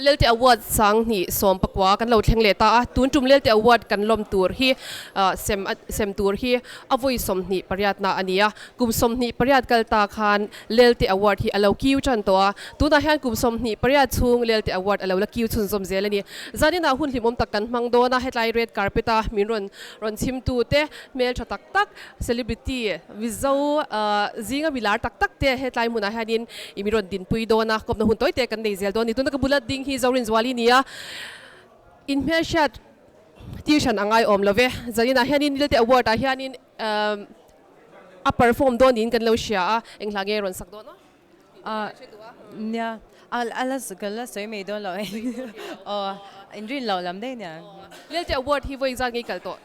Lelte Award 2019 kan lo thleng leh ta a, tun tum Lelte Award kan lawm tur hi sem sem tur hi a vawi 28 na a ni a, kum 28 kal ta khan Lelte Award hi a lo kiu tan tawh a, tunah hian kum 28 chhung Lelte Award a lo la kiu chhunzawm zel a ni. Zaninah hun hlimawm tak kan hmang dawn a, hetlai red carpet a min rawn rawn chhimtu te hmeltha tak tak, Celebrity Mizo zinga mi lar tak tak te hetlai hmunah hianin i mi rawn dinpui dawn a, kawpna hun tawi te kan nei zel dawn a ni. Tuna ka bula ding hi Zorinzuali nia inhmelhriat tir hran a ngai awm lo ve. Zaninah hianin Lilte Award ah hianin a perform dawn niin kan lo hria a, eng hla nge rawn sak dawn a? Nia, a la ka la sawi mai dawn lo e. Aw, inrin loh lam daih nia. Lilte Award hi vawi zat nge i kal tawh?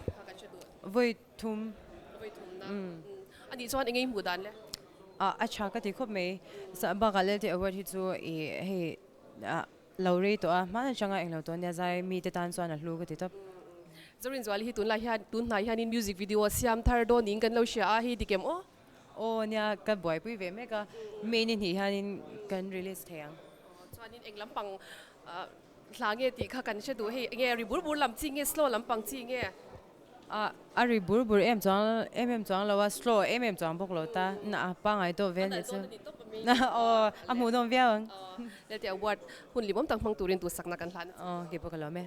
Vawi thum. Vawi thum na. A nih chuan eng nge i hmuh dan le? A a tha ka ti khawp mai. Bakah Lelte Award hi chu i hei lo rei tawh a, hman atanga englo tawh ania zai mite tan chuan a hlu ka ti tawp. Zorinzuali hi tunlai hian tun hnai hianin music video siam thar dawn niin kan lo hria a, hei dikem aw? Aw nia, ka buaipui ve mek a, May ni hnih hianin kan release thei ang. Chuanin eng lampang hla nge tih kha kan hre duh, hei enge ri bur bur lam chi nge slow lampang chi nge? A a ri bur bur em chuang em em chuang lo a, slow em em chuang bawk lo ta, na a pangngai tawh vel nih chu. Aw a hmuhnawm viau ang. Lelte award hun limawm tak hmang turin duhsakna kan hlan a che. Aw kei pawh ka lawm e.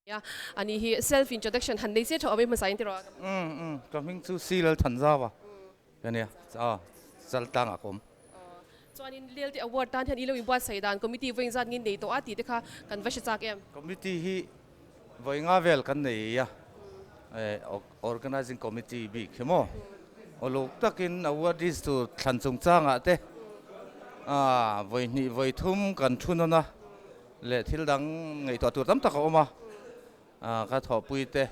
Nia, ani hi self introduction han nei che tha awm e hmasa in tiraw? Umm umm ka hming chu C Lalthanzau a ka nia, aw Chaltlangah ka awm. Chuanin Lelte Award tan hian i lo inbuatsaih dan committee vawi engzat nge nei tawh a tih te kha kan va hre chak em? Committee hi vawi nga vel kan nei a, organizing committee bik hi maw? Uluk takin awardees tur thlan chungchangah te vawi hnih vawi thum kan thu nawn a, leh thil dang ngaihtuah tur tam tak a awm a, ka thawhpui te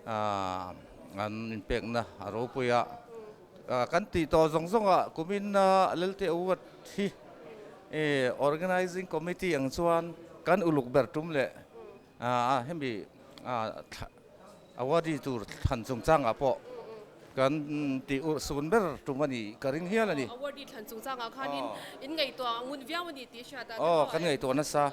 an inpekna a ropui a, kan tih tawh zawng zawng ah kumin Lelte Award hi Organizing Committee ang chuan kan uluk ber tum leh hemi Awardee tur thlan chungchang ah pawh kan tih urh sun ber tum a nih ka ring hial a ni. Awardee thlan chungchang ah khanin in ngaihtuah ngun viau a ni tih hriat a. Aw, kan ngaihtuah nasa.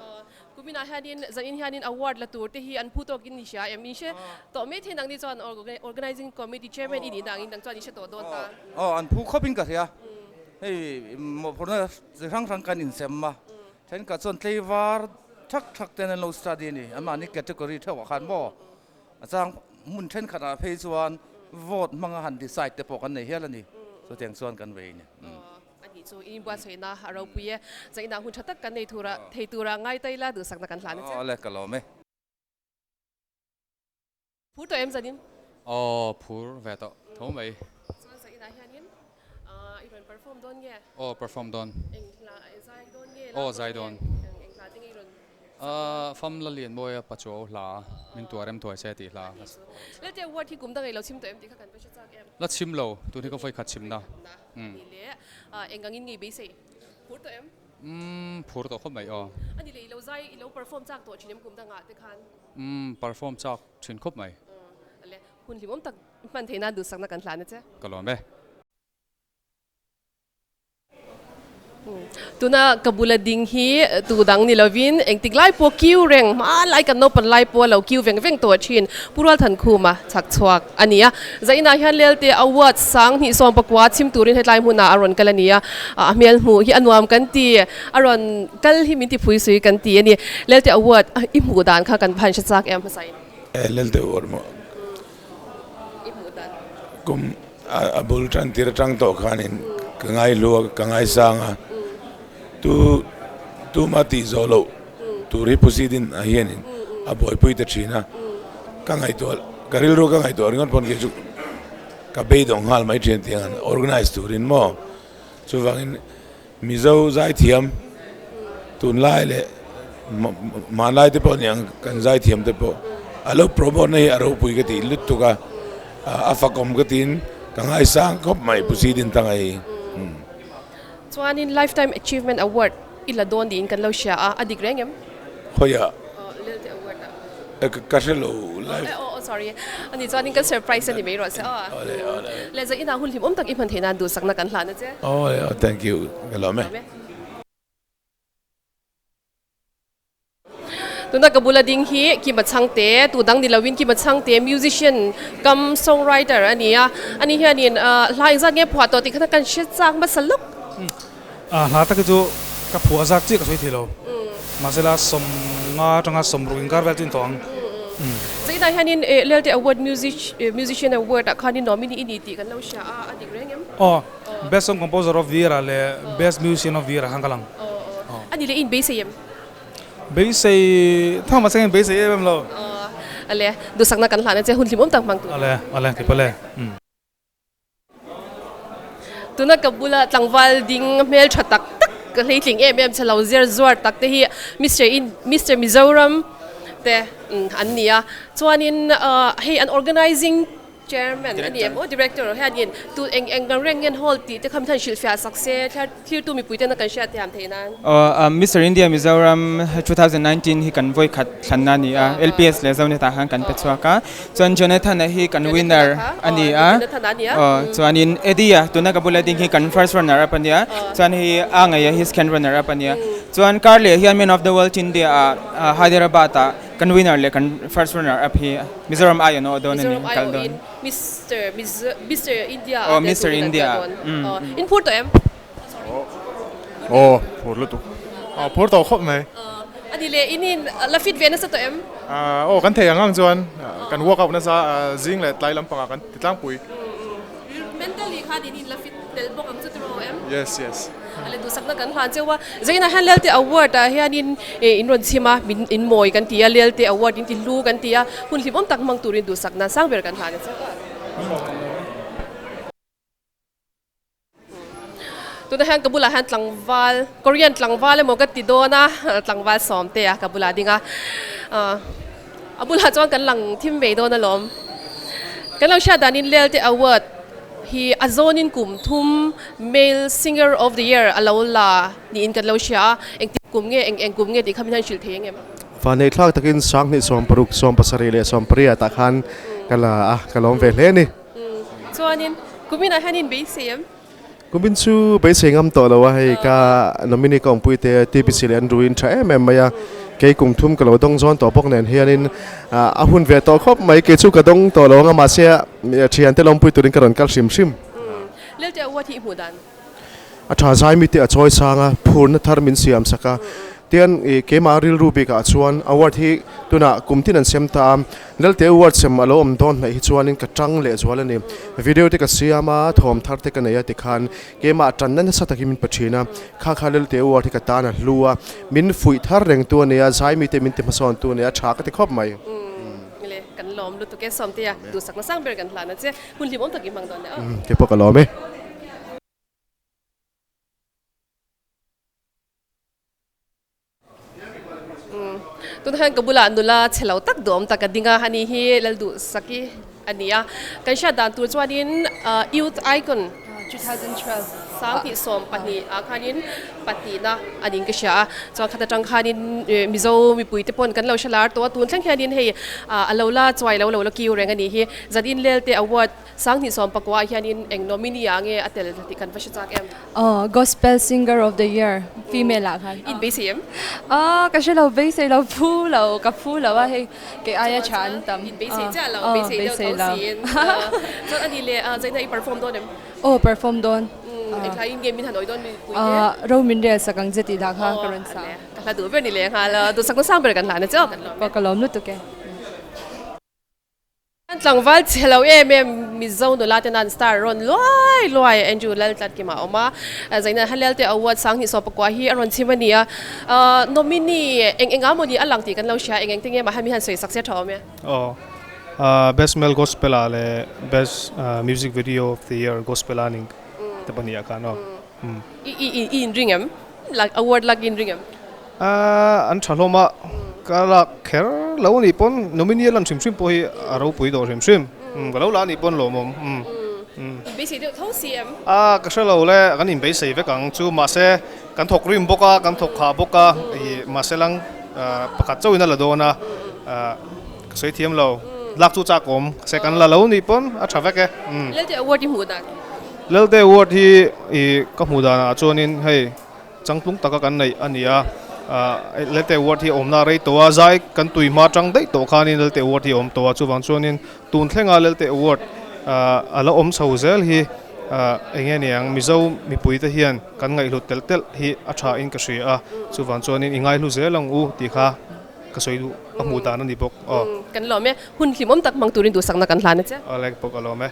Kuminah hianin zanin hianin award la tur te hi an phu tawkin i hria em? In hre tawh mai thei nangni chuan Organizing Committee Chairman i nih na angin nang chuan i hre tawh dawn ta. Aw, an phu khawpin ka hria. Hei mawhphurhna chi hrang hrang kan insem a, thenkhat chuan tleivar thak thak ten an lo study a ni. Anmahni category theuhah khan maw a chang hmun thenkhatah phei chuan vote hmanga han decide te pawh kan nei hial a ni. Chutiang chuan kan vei a ni. A nih chu i inbuatsaihna a ropui e. Zainah hun tha tak kan nei tura thei tura ngai ta ila duhsakna kan hlan a che. Aw le ka lawm e. Phur tawh em zanin? Aw phur ve tawh tho mai. Chuan zainah hianin i rawn perform dawn nge? Aw perform dawn. Eng hla zai dawn nge? Aw zai dawn. Eng hla te nge i rawn Fam la lian mawi a pachuau hla min tuar em thuai se tih hla. Lelte award hi kum dang ei lo chhim tawh em tih kha kan va hre chak em? La chhim lo, tun hi ka vawi khat chhim na. Ni le, eng angin nge i beisei? Phur tawh em? Umm, phur tawh khawp mai aw. A ni le, i lo zai, i lo perform chak tawh thin em kum dangah te khan? Umm, perform chak thin khawp mai. Le, hun hlimawm tak hman theih nan duhsakna kan hlan a che. Ka lawm e. Tuna ka bula ding hi tu dang ni lovin engtik lai pawh kiu reng hma lai kan naupan lai pawh a lo kiu veng veng tawh thin. Pu Rualthankhuma chhak chhuak a ni a. Zainah hian Lelte Award 2019 chhim turin hetlai hmunah a rawn kal a ni a. A hmel hmuh hi a nuam kan ti, a rawn kal hi min ti phui sui kan ti a ni. Lelte Award i hmuh dan kha kan phan hre chak em hmasa in? Lelte Award maw? I hmuh dan. Kum a bul tan tir atang tawh khanin ka ngai hlu a, ka ngai sang a, tu tuma tih zawh loh tur hi Pusidin ah hianin a buaipui ta thin a, ka ngaihtuah ka rilru ka ngaihtuah ringawt pawn kei chu ka beidawng nghal mai thin tiang an organize turin maw chuvangin Mizo zaithiam tunlai leh hmanlai te pawh aniang kan zaithiam te pawh a lo promote na hi a ropui ka tih lutuk a, a fakawm ka tiin ka ngaisang khawp mai Pu Sidin Tanga hi. Chuanin Lifetime Achievement Award i la dawn niin kan lo hria a, a dik reng em? Khawiah? Lelte Award ah. Ka hre lo live. Aw aw sorry ani chuanin kan surprise a ni mai rawh se aw. Awle awle. Leh zai inah hun hlimawm tak i hman theih nan duhsakna kan hlan a che. Awle aw thank you ka lawm e. Tuna ka bula ding hi Kima Chhangte, tu dang ni loin Kima Chhangte musician kam songwriter a ni a. Ani hianin hla engzat nge phuah tawh tih kha kan hre chak hmasa lawk. Hla tak hi chu ka phuah zak chiah ka sawi thei lo. Mahsela sawmnga atanga sawmruk inkar vel chu in tawh ang. Zainah hianin Lelte Award Musician Award ah khanin nominee i ni tih kan lo hria a, a dik reng em? Aw, Best Song Composer of the Year ah leh Best Musician of the Year ah khan ka lang. A ni leh i inbeisei em? Beisei thang mahse ka inbeisei em em lo. Ale, duhsakna kan hlan a che, hun hlimawm tak hmang tur. Ale, ale, kei pawh le. Tuna ka bula tlangval ding hmeltha tak tak ka hleitling em em chhelo zir zuar tak te hi Mister in Mister Mizoram te an ni a chuanin hei an organizing Chairman a ni em aw Director hianin tu eng eng ang reng ngen hall tih te kha min han hrilhfiah sak se thirtu mipui tena kan hriat thiam theih nan. Aw Mister India Mizoram 2019 hi kan vawi khat thlanna a ni a, LPS leh Zoneta khan kan pe chhuak a, chuan Jonathan-a hi kan winner a ni a, aw chuanin Eddie-a tuna ka bula ding hi kan first runner up a nia, chuan hei a ngaia hi second runner up a nia, chuan Karleh hian Man of the World India ah Hyderabad ah Kan winner leh kan first runner up hi Mizoram aiawh an awh dawn a ni, kal dawn. Mister Mister India a tel turin an kal dawn. In phur tawh em? Aw phur lutuk. Aw phur tawh khawp mai. A ni leh in in la fit ve nasa tawh em? Aw kan thei ang ang chuan kan work out nasa zing leh tlai lampangah kan ti tlangpui. Mentally khan in in la fit tel bawk ang chu tiraw em? Yes yes. Ale duhsakna kan hlan cheu a, Zainah hian Lelte Award ah hianin in rawn chhim a, min in mawi kan ti a, Lelte Award in ti hlu kan ti a, hun hlimawm tak hmang turin duhsakna sang ber kan hlan a che. Tunah hian ka bulah hian tlangval, Korean tlangval emaw ka ti dawn a, tlangval sawmte a ka bulah ding a, a bulah chuan kan lang thim mai dawn alawm. Kan lo hriat danin Lelte Award hi a zawnin kum thum Male Singer of the Year a lo la niin kan lo hria a, engtik kum nge eng eng kum nge tih kha min han hrilh thei ang em? Vanei thlak takin sanghnih sawmparuk, sawmpasarih leh sawmpariat ah khan ka la a, ka lawm ve hle a ni. Chuanin kuminah hian in beisei em? Kumin chu beisei ngam tawh lo a, hei ka nominee ka awmpui te TBC leh an ruin tha em em mai a, kei kum thum ka lo dawng zawn tawh bawk nen hianin a hun ve tawh khawp mai, kei chu ka dawng tawh lo ang a mahse thiante lawmpui turin ka rawn kal hrim hrim. Lelte award hi i hmuh dan? A tha zai mite a chawi sang a, phurna thar min siam sak a. Tian keimah rilru bikah chuan award hi tunah kum tin an sem ta a, Lelte award sem a lo awm dawn hnaih hi chuanin ka tang leh zual a ni. Video te ka siam a, thawm thar te ka nei a tikhan keimah tanna nasa takin min pe thin a, kha kha Lelte award hi ka tan a hlu a, min fuih thar reng tu a ni a, zai mite min ti hmasawn tu a ni a, tha ka ti khawp mai. Le kan lawm lutuk e Sawmtea, duhsakna sang ber kan hlan a che. Hun hlimawm tak i hmang dawn le aw. Kei pawh ka lawm e. Tunah hian ka bulah nula chhe lo tak duhawm tak a ding a, ani hi Lalduhsaki a ni a. Kan hriat dan tur chuanin Youth Icon 2012 2012 ah khanin pahnihna a ning ka hria a, chuan khat atang khanin Mizo mipui te pawn kan lo hre lar tawh a, tun thleng hianin hei a lo la chuai lo lo la kiu reng a nih hi. Zanin Lelte Award 2019 ah hianin eng nominee ah nge a tel tih kan va hre chak em? Aw, Gospel Singer of the Year female ah khan. In beisei em? Aw, ka hre lo, beisei lo, phu lo, ka phu lo a hei kei aia tha an tam. In beisei chiah lo, beisei deuh tho siin. Chuan a nih leh zaina i perform dawn em? Aw perform dawn. Engthlai in nge min han awih dawn mi pui te? Ro min rel sak ang che tih lah kha ka rawn sa. Ka hla duh ber ni leh nghal a, duhsakna sang ber kan hlan a che aw kan lawm e. Ka lawm lutuk e. An tlangval che lo em em Mizo nula ten an star rawn luai luai Andrew Laltlatkima a awm a, Zaina Halelte Award 2019 hi a rawn chhim a ni a, nominee eng eng ah maw ni a lang tih kan lo hria eng eng te nge mah hian mi han sawi sak se tha awm e. Aw. Best Male Gospel ah leh Best Music Video of the Year Gospel ah ning te pahnih ah khan aw. I i i inring em? Lak award lak i inring em? An tha hlawm a, ka lak kher lo anih pawn nominee a lan hrim hrim pawh hi a ropui dawh hrim hrim. Ka lo la anih pawn lawmawm. Inbeisei deuh tho si em? A ka hre lo le, kan inbeisei vek ang chu mahse kan thawk rim bawk a, kan thawk khah bawk a, mahse lang pakhat chauhin a la dawn a. Ka sawi thiam lo. Lak chu chak awm. Se kan la lo nih pawn a tha vek e. Lelte Award i hmuh dan? Lelte Award hi i ka hmuh danah chuanin hei changtlung taka kan neih a ni a. Lelte Award hi a awmna rei tawh a, zai kan tui hma tang daih tawh khanin Lelte Award hi a awm tawh a, chuvang chuanin tun thlenga Lelte Award a la awm chho zel hi eng nge niang Mizo mipui te hian kan ngaihhlut telh telh hi a tha in ka hria a, chuvang chuanin i ngaihlu zel ang u tih kha ka sawi duh a hmuh dan a ni bawk aw. Kan lawm e, hun hlimawm tak hmang turin duhsakna kan hlan a che. Awle bawk a lawm e.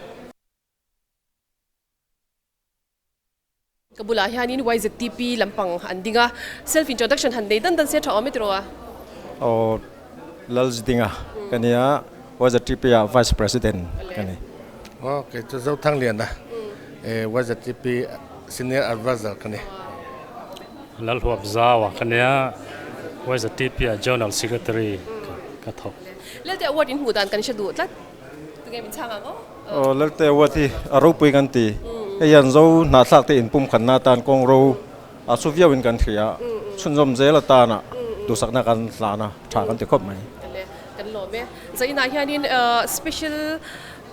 Ka bulah hianin YZTP lampang an ding a, self introduction han nei dan dan se tha awm e tiraw a? Aw Lalzidinga ka nia, YZTP ah Vice President ka ni. Aw kei chu Zothangliana, YZTP Senior Advisor ka ni. Lalhuapzaua ka nia, YZTP ah General Secretary ka thawk. Lelte award in hmuh dan kan hre duh tlat. Tunge min chhang ang aw? Aw Lalte Award hi a ropui kan ti. Hei hian Zo hnahthlak te inpumkhatna atan kawng ro a su viau in kan hria a, chhunzawm zel atana duhsakna kan hlan a, tha kan ti khawp mai. Kan lawm e. Zainah hianin special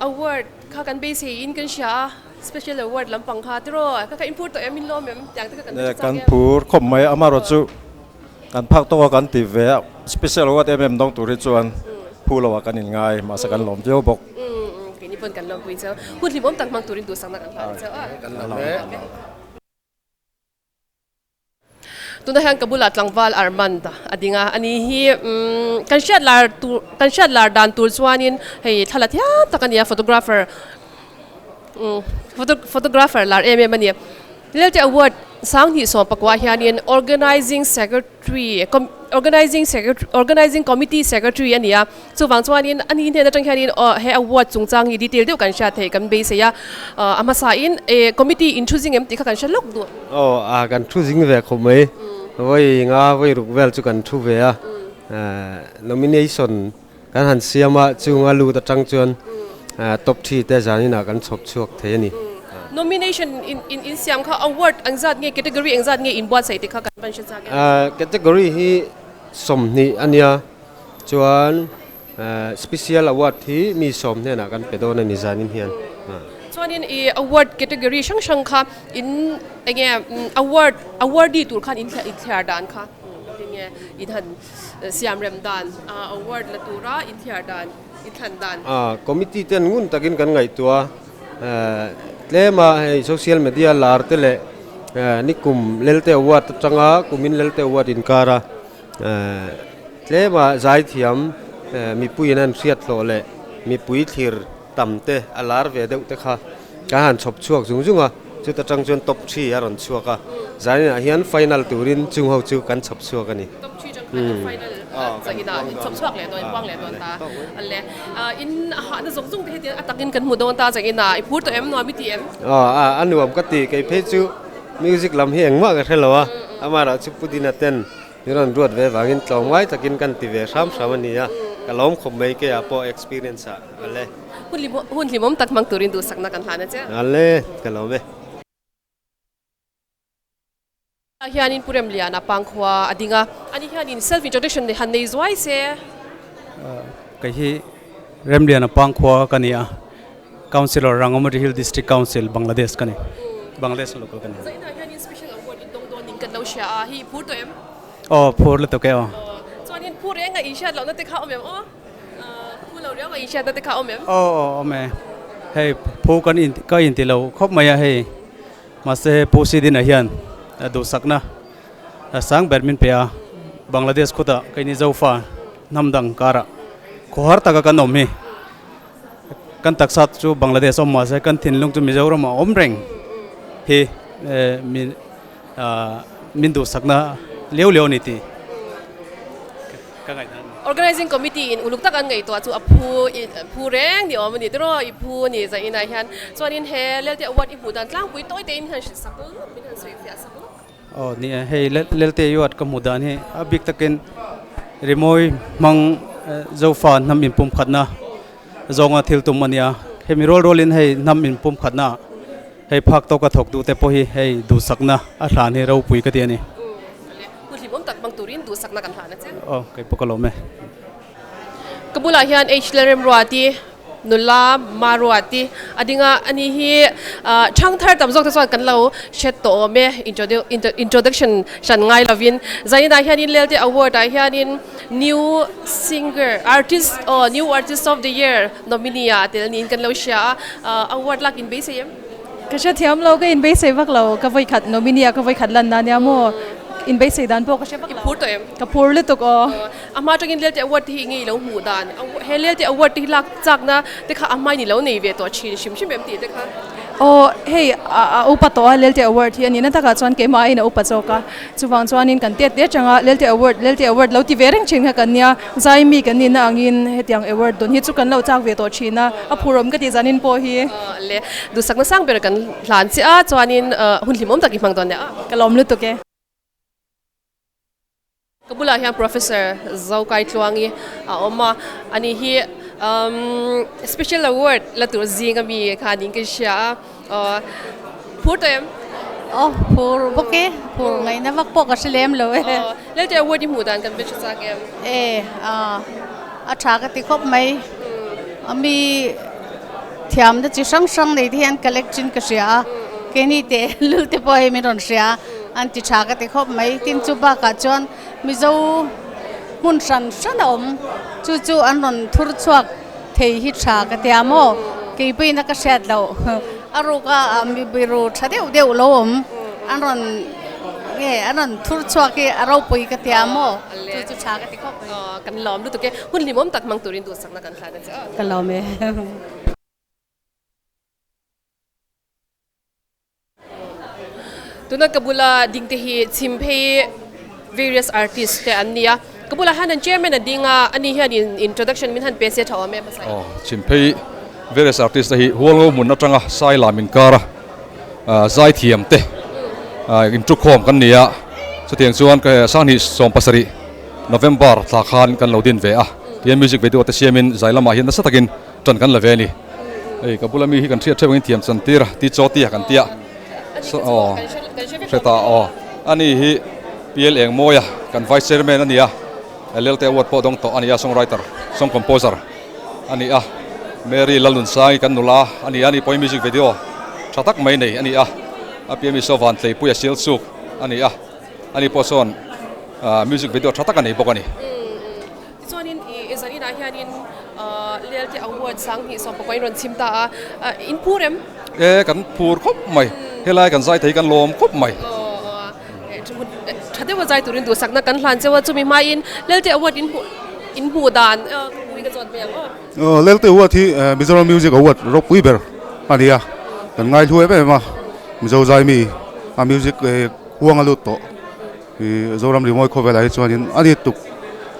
award kha kan beisei in kan hria a, special award lampang kha tiraw kha kha in phur tawh em in lawm em tiang te kha kan hre chak em? Kan phur khawp mai, amaherawhchu Kan phak tawk a kan ti ve a, special award em em dawng tur hi chuan phu lo ah kan in ngai, mahse kan lawm viau bawk. Keini pawn kan lawmpui cheu. Hun hlimawm tak hmang turin duhsakna kan hlan cheu a. Kan lawm e. Tunah hian ka bulah tlangval Armand a ding a, ani hi kan hriat lar tur kan hriat lar dan tur chuanin hei thla la thiam tak a ni a, photographer photographer lar em em a ni. Lelte Award 2019 hianin Organising Secretary Organising Secretary Organising Committee Secretary a ni a, chuvang chuanin a ni hnen atang hianin he award chungchang hi detail deuh kan hriat theih kan beisei a, a hmasain committee in thu zing em tih kha kan hre lawk duh. Aw a kan thu zing ve khawp mai, vawi nga vawi ruk vel chu kan thu ve a, nomination kan han siam a, chunga lut atang chuan top thi te zaninah kan chhawp chhuak thei a ni. Nomination in in siam kha award ang zat nge category ang zat nge in buatsaih te kha kan van hre chak em? Category hi 20 a nia, chuan special award hi mi sawm hnenah kan pe dawn a ni zanin hian. Chuanin i award category hrang hrang kha in enge award awardee tur khan in thliar dan kha enge in han Siam rem dan, award la tura inthiar dan, inthlan dan. Committee ten ngun takin kan ngaihtuah a, tlem a hei social media lar te leh nikum Lelte Award atanga kumin Lelte Award inkar a, tlem a zaithiam mipuiin an hriat hlawh leh mipui thlir tam te a lar ve deuh te kha kan han chhawp chhuak zung zung a, chuta tang chuan top three a rawn chhuak a, zaninah hian final turin chung ho chu kan chhawp chhuak a ni. Top three tang khan final zaninah in chhawp chhuak leh dawn, in puang leh dawn ta a le. In hahna zawng zawng te hetiang a takin kan hmu dawn ta zaninah i phur tawh em, nuam i ti em? Aw, a nuam ka ti, kei phei chu music lam hi engmah ka hre lo a, amaherawh chu Pu Dina ten Min rawn ruat ve vangin tlawmngai takin kan ti ve hram hram a ni a, ka lawm khawp mai keiah pawh experience ah a le. Hun hlimawm tak hmang turin duhsakna kan hlan a che. A le, ka lawm e. Ah hianin Pu Remliana Pangkhua a ding a, ani hianin self introduction han nei zuai se. Kei hi Remliana Pangkhua ka ni a, Councillor Rangamati Hill District Council, Bangladesh ka ni. Bangladesh a local ka ni. Zainah hianin special award in dawng dawn in kan lo hria a, hi i phur tawh em? Aw, phur lutuk e aw. Chuanin phur reng a inhriat lohna te kha awm em aw? Phu lo riau a inhriatna te kha awm em? Aw, aw, awm e. Hei phu kan in ka inti lo khawp mai a hei. Mahse Pu Sidina hian duhsakna sang ber min pe a, Bangladesh khutah keini Zofa hnam dang karah khawhar taka kan awm hi. Kan taksa chu Bangladesh awm mahse kan thinlung chu Mizoram a awm reng hi min min duhsakna liau liau a ni tih ka ngaihdan a ni. Organizing Committee in uluk tak an ngaihtuah chu a phu phu reng ni awm a ni tiraw i phu a ni zah inah hian chuanin he Lelte Award i hmuh dan tlangpui tawi tein han hrilh sak lawk min han sawi fiah sak lawk. Aw ni e, hei Lelte Award ka hmuh dan hi a bik takin rimawi hmang Zofa hnam inpumkhatna zawnga thil tum a nia. Hemi rual rualin hei hnam inpumkhatna hei phak tawka thawk duhte pawh hi hei duhsakna a hlan hi ropui ka ti a ni. Hun hlimawm tak hmang turin duhsakna kan hlan a che. Aw kei pawh ka lawm e. Ka bulah hian H Lalremruati. Nula Maruati a ding a, ani hi thangthar tam zawk te chuan kan lo hre tawh awm e, introduction hran ngai lovin. Zaninah hianin Lelte Award ah hianin New Singer Artist aw New Artist of the Year nominee ah a tel niin kan lo hria a, award lak in beisei em? Ka hrethiam lo, ka inbeisei vak lo, ka vawikhat nominee ah ka vawikhat lanna ania maw, inbeisei dan pawh ka hre vak lo. I phur tawh em? Ka phur lutuk aw. A hma atangin Lelte Award te hi nge i lo hmuh dan? He Lelte Award te hi lak chakna te kha a hmain i lo nei ve tawh thin hrim hrim em tih te kha? Aw, hei a upa tawh a Lelte Award hi a nihna takah chuan keimah aiin a upa zawk a. Chuvang chuanin kan tet te atanga Lelte Award, Lelte Award lo ti ve reng thin kha kan nia. Zaimi kan nihna angin hetiang award dawn hi chu kan lo chak ve tawh thin a, a phurawm ka tih zanin pawh hi. Le duhsakna sang ber kan hlan chiah a, chuanin hun hlimawm tak i hmang dawn nia. Ka lawm lutuk e. Ka bulah hian Professor Zokai Tluangi a awm a, ani hi Special Award la tur zing ami kha niin ka hria a, phur tawh em? Aw phur bawk e, phur ngaihna vak pawh ka hre lem lo e. Lelte award i hmuh dan kan be tha chak em? E, a tha ka ti khawp mai, ami thiamna chi hrang hrang nei te hian collect chin ka hria a, keini teh lul te pawh hei min rawn hria a. An ti tha ka ti khawp mai. Tin chu bakah chuan Mizo hmun hran hran a awm. Chu chu an rawn thur chhuak thei hi tha ka tia maw? Kei pawhin a ka hriat loh. A ruka mi biru tha deuh deuh lo awm an rawn nge an rawn thur chhuak hi a ropui ka tia maw? Chu chu tha ka ti khawp mai. Kan lawm lutuk e. Hun hlimawm tak hmang turin duhsakna kan hlan a che. Ka lawm e. Tuna ka bula ding te hi chhim phei various artist te an ni a, ka bulah hian an chairman a ding a, ani hian in introduction min han pe se tha awm em hmasa in. Aw, chhim phei various artist te hi Hualngo hmun atanga sai lam inkara zaithiam te intukhawm kan ni a, chutiang chuan Sanghnih 70 November thla khan kan lo din ve a, tihian music video te siamin zai lamah hian nasa takin Tan kan la ve a ni. Hei ka bula mi hi kan hriat theuh angin thiam chan tir a, ti chaw tia kan tia. So aw hre ta aw. Ani hi PL Engmawia kan Vice Chairman a ni a, Lelte Award pawh dawng tawh a ni a, songwriter, song composer a ni a. Mary Lalnunsangi kan nula a ni a, ani pawhin music video tha tak mai nei a ni a. A pian mi saw Vantleipuia Sialsuk a ni a, ani pawh sawn music video tha tak a nei bawk a ni. Tichuanin i zaninah hianin Lelte Award 2019 in rawn chhim ta a, in phur em? E, kan phur khawp mai. Helai kan zai thei kan lawm khawp mai. Tha deuha zai turin duhsakna kan hlan cheu a, chumi hmain Lelte Award in hmuh in hmuh dan pui ka zawt mai ang aw. Lelte Award hi Mizoram Music Award ropui ber a ni a, kan ngaihlu em em a, Mizo zaimi a music huang a lut tawh. I Zoram Rimawi khawvelah hi chuanin a ni tuk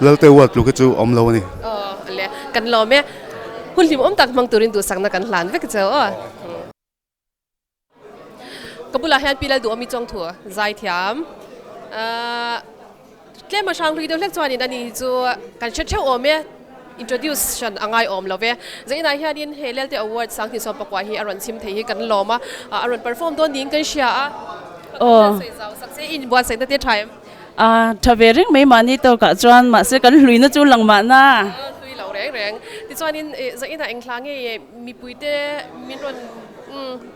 Lalte Ual tluk hi chu awm lo a ni. Aw le, kan lawm e. Hun hlimawm tak hmang turin duhsakna kan hlan vek cheu aw. Ka bulah hian Pi Lalduhawmi Chawngthu zai thiam. Tlem a hrang hlui deuh hlek chuanin ani hi chu kan hre theuh awm e. Introduce hran a ngai awm lo ve. Zainah hianin he Lelte Award 2019 hi a rawn chhim thei hi kan lawm a, a rawn perform dawn niin kan hria a. Aw. In buatsaihna te tha em? A tha ve reng mai mahni tawkah chuan mahse kan hluina chu lang mahna. Hlui lo reng reng. Tichuanin zainah eng hla nge mipuite min rawn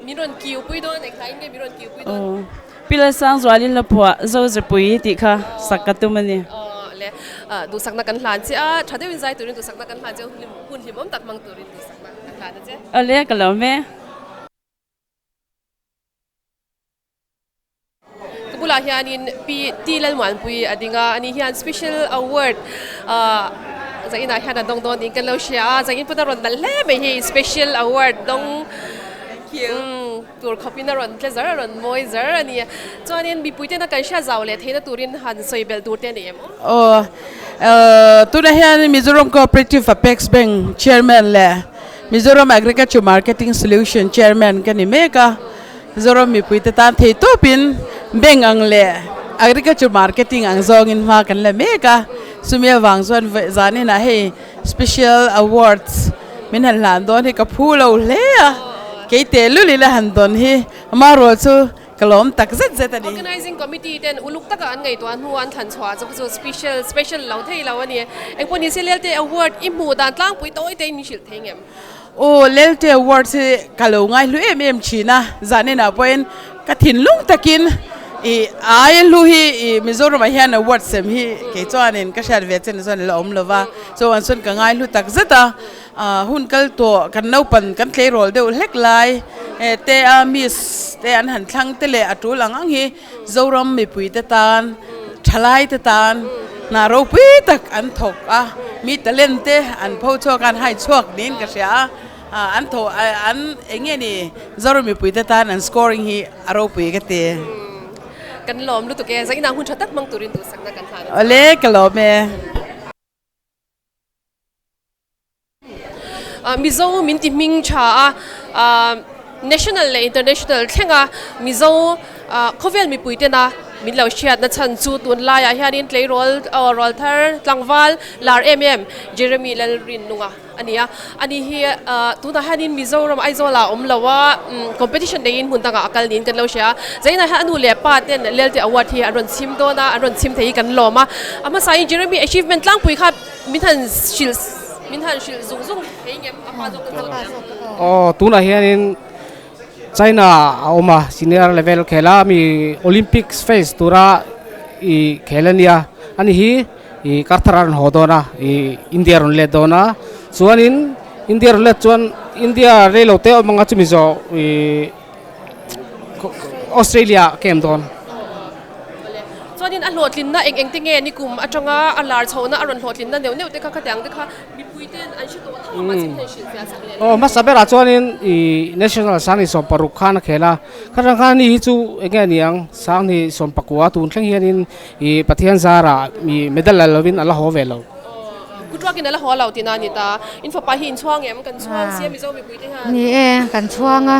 min rawn kiu pui dawn eng hla in nge min rawn kiu pui dawn? Aw. Pillar Sangzualin la phuah Zozepui tih kha sak ka tum a ni. Aw le, duhsakna kan hlan che a, tha deuhin zai turin duhsakna kan hlan che a, hun hlimawm tak hmang turin duhsakna kan hlan a che. Aw le, ka lawm e. Ka bulah hianin Pi T Lalmuanpui a ding a, ani hian Special Award zainah hian a dawng dawn niin kan lo hria a, zain pawn a rawn nalh hle mai hei Special Award dawng. Tur khawpin a rawn tle zar a rawn mawi zar a ni. Chuanin mipui tena kan hriat zau leh theihna turin han sawi belh tur te a nei em aw? Aw, tunah hian Mizoram Cooperative Apex Bank Chairman leh Mizoram Agriculture Marketing Solution Chairman ka ni mek a. Mizoram mipui te tan thei tawpin bank ang leh Agriculture Marketing ang zawngin hma kan la mek a. Chumi avang chuan zaninah hei Special Awards min han hlan dawn hi ka phu lo hle a, kei teh lul ila han dawn hi amaherawh chu ka lawm tak zet zet a ni. Organizing Committee ten uluk taka an ngaihtuah hnu an thlan chhuah chu chu special special lo thei lo a ni. Engpawh ni se Lelte Award i hmuh dan tlangpui tawi te in min hrilh thei ngem? Aw Lelte Awards hi ka lo ngaihlu em em thin a, zanin ah pawhin ka thinlung takin ih aia hlu hi ih Mizoramah hian award sem hi kei chuanin ka hriat ve chen chuan la awm lo va, chuan chuan ka ngaihlu tak zet a, ah hun kal tawh kan naupan kan tleirawl deuh hlek lai te a miss te an han thlang te leh a tul ang ang hi Zoram mipuite tan, thalaite tan hna ropui tak an thawk a, mi talent te an pho chhuak a, an hai chhuak niin ka hria a, an thawh an eng nge ni Zoram mipuite tan an scoring hi a ropui ka ti. Kan lawm lutuk e, zainah hun tha tak hmang turin duhsakna kan hlan a. Awle, ka lawm e. Mizo min ti hming tha a, national leh international thlenga Mizo khawvel mipui tena min lo hriatna chhan chu tunlaiah hianin tleirawl aw rawl thar tlangval lar em em Jeremy Lalrinnunga a ni a. Ani hi tunah hianin Mizoram Aizawlah a awm lo a, competition neiin hmun dangah a kal niin kan lo hria a. Zainah hian a nu leh pa ten Lelte Award hi an rawn chhim dawn a, an rawn chhim thei hi kan lawm a. A hmasain Jeremy achievement tlangpui kha Min han hrilh min han hrilh zung zung thei ngem a pa zawk ka zawt nia. Aw tunah hianin China a awm a senior level khel a mi Olympics phase tura i khel a nia ani hi i karthar a rawn haw dawn a i India a rawn let dawn a chuanin India a rawn let chuan India reilo te awm anga chumi zawh i Australia a kem dawn. Chuanin a hlawhtlinna eng eng te nge ni kum atanga a lar chhohna a rawn hlawhtlinna neuh neuh te kha khatiang te kha mipui ten an hre tawh tho a mahse hian hrilh fiah chak leh Aw hmasa berah chuanin i national Sangni 16 khan a khel a, khatang khan ni hi chu eng nge niang Sangni 19 tun thleng hianin i Pathian zarah mi medal la lovin a la haw ve lo. Kutruakin a la haw lo tihna a ni ta. In fapa hi in chhuang em? Kan chhuang sia Mizo mipui te hian. Ni e, kan chhuang a,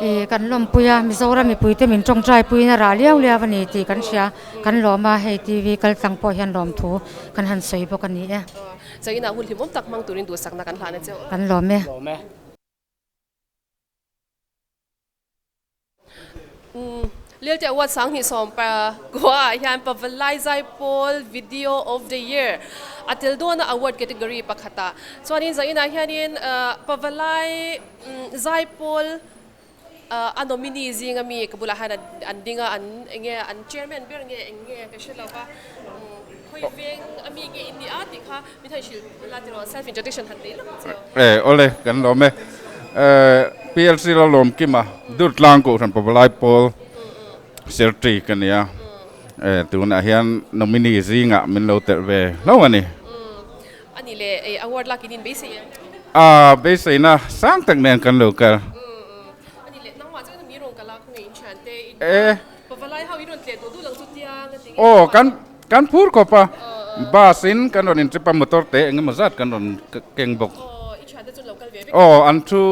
ih kan lawmpui a, Mizoram mipui te min tawngtai puiin a rah liau liau a ni tih kan hria, kan lawm a, hei TV kal tlang pawh hian lawmthu kan han sawi bawk a ni e. China hun hlimawm tak hmang turin duhsakna kan hlan a che. Kan lawm e. Lelte Award 2019 ah hian Pavalai Zaipawl Video of the Year a tel dawn a award category pakhatah chuanin zainah hianin Pavalai Zaipawl a nominee zinga mi ka bulah hian an ding a an enge an chairman ber nge eng nge ka hre lo va khawi veng a mi nge in nih a tih kha min han hrilh la tiraw self introduction han nei lawk che. E awle kan lawm e. PLC la lawm kim a Durtlang Kohhran Pavalai Pawl Secretary ka nia e tunah hian nominee zingah min lo telh ve hlauh a ni. Ani leh e award lak in in beisei em? A beiseina sang tak nen kan lo kal. Ani leh nangmah chuan mi rawn kal a khawngaih in thian te in E. Pavalai ho in rawn tleh duh duh lang chu tia nga ti nge Aw kan kan phur khawp a bus in kan rawn in trip a motor te eng emaw zat kan rawn keng bawk. Aw i thian te chu lo kal ve vek Aw an thu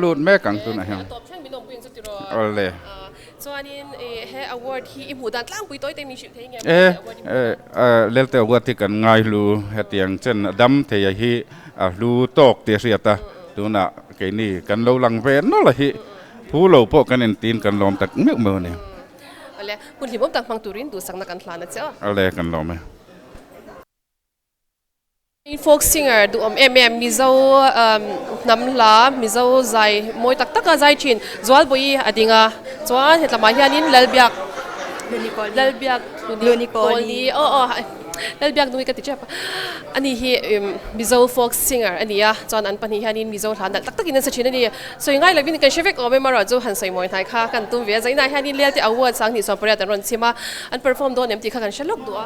lut mek ang tunah hian. A tawp thleng min awmpui ang chu tiraw. Awle. Chuanin he award hi i hmuh dan tlangpui tawi te min hrilh thei nge E Lelte award hi kan ngai hlu hetiang chen a dam thei a hi a hlu tawk tih a hriat a tunah keini kan lo lang ve nawlh a hi phu lo pawh kan intin kan lawm tak meuh meuh a ni. Awle hun hlimawm tak hmang turin duhsakna kan hlan a che aw. Awle kan lawm e. Folk singer duhawm em em Mizo hnam hla Mizo zai mawi tak taka zai thin Zualbawi a ding a chuan hetlamah hianin Lalbiak Lalbiak Lunikawlni aw aw Lalbiak nui ka ti tep a ani hi Mizo folk singer a ni a chuan an pahnih hianin Mizo hla nalh tak takin an sa thin a ni sawi ngai lovin kan hre vek awm em erawh chu han sawi mawi hnai kha kan tum ve a zainah hianin Lelte Award 2018 an rawn chhim a an perform dawn em tih kha kan hre lawk duh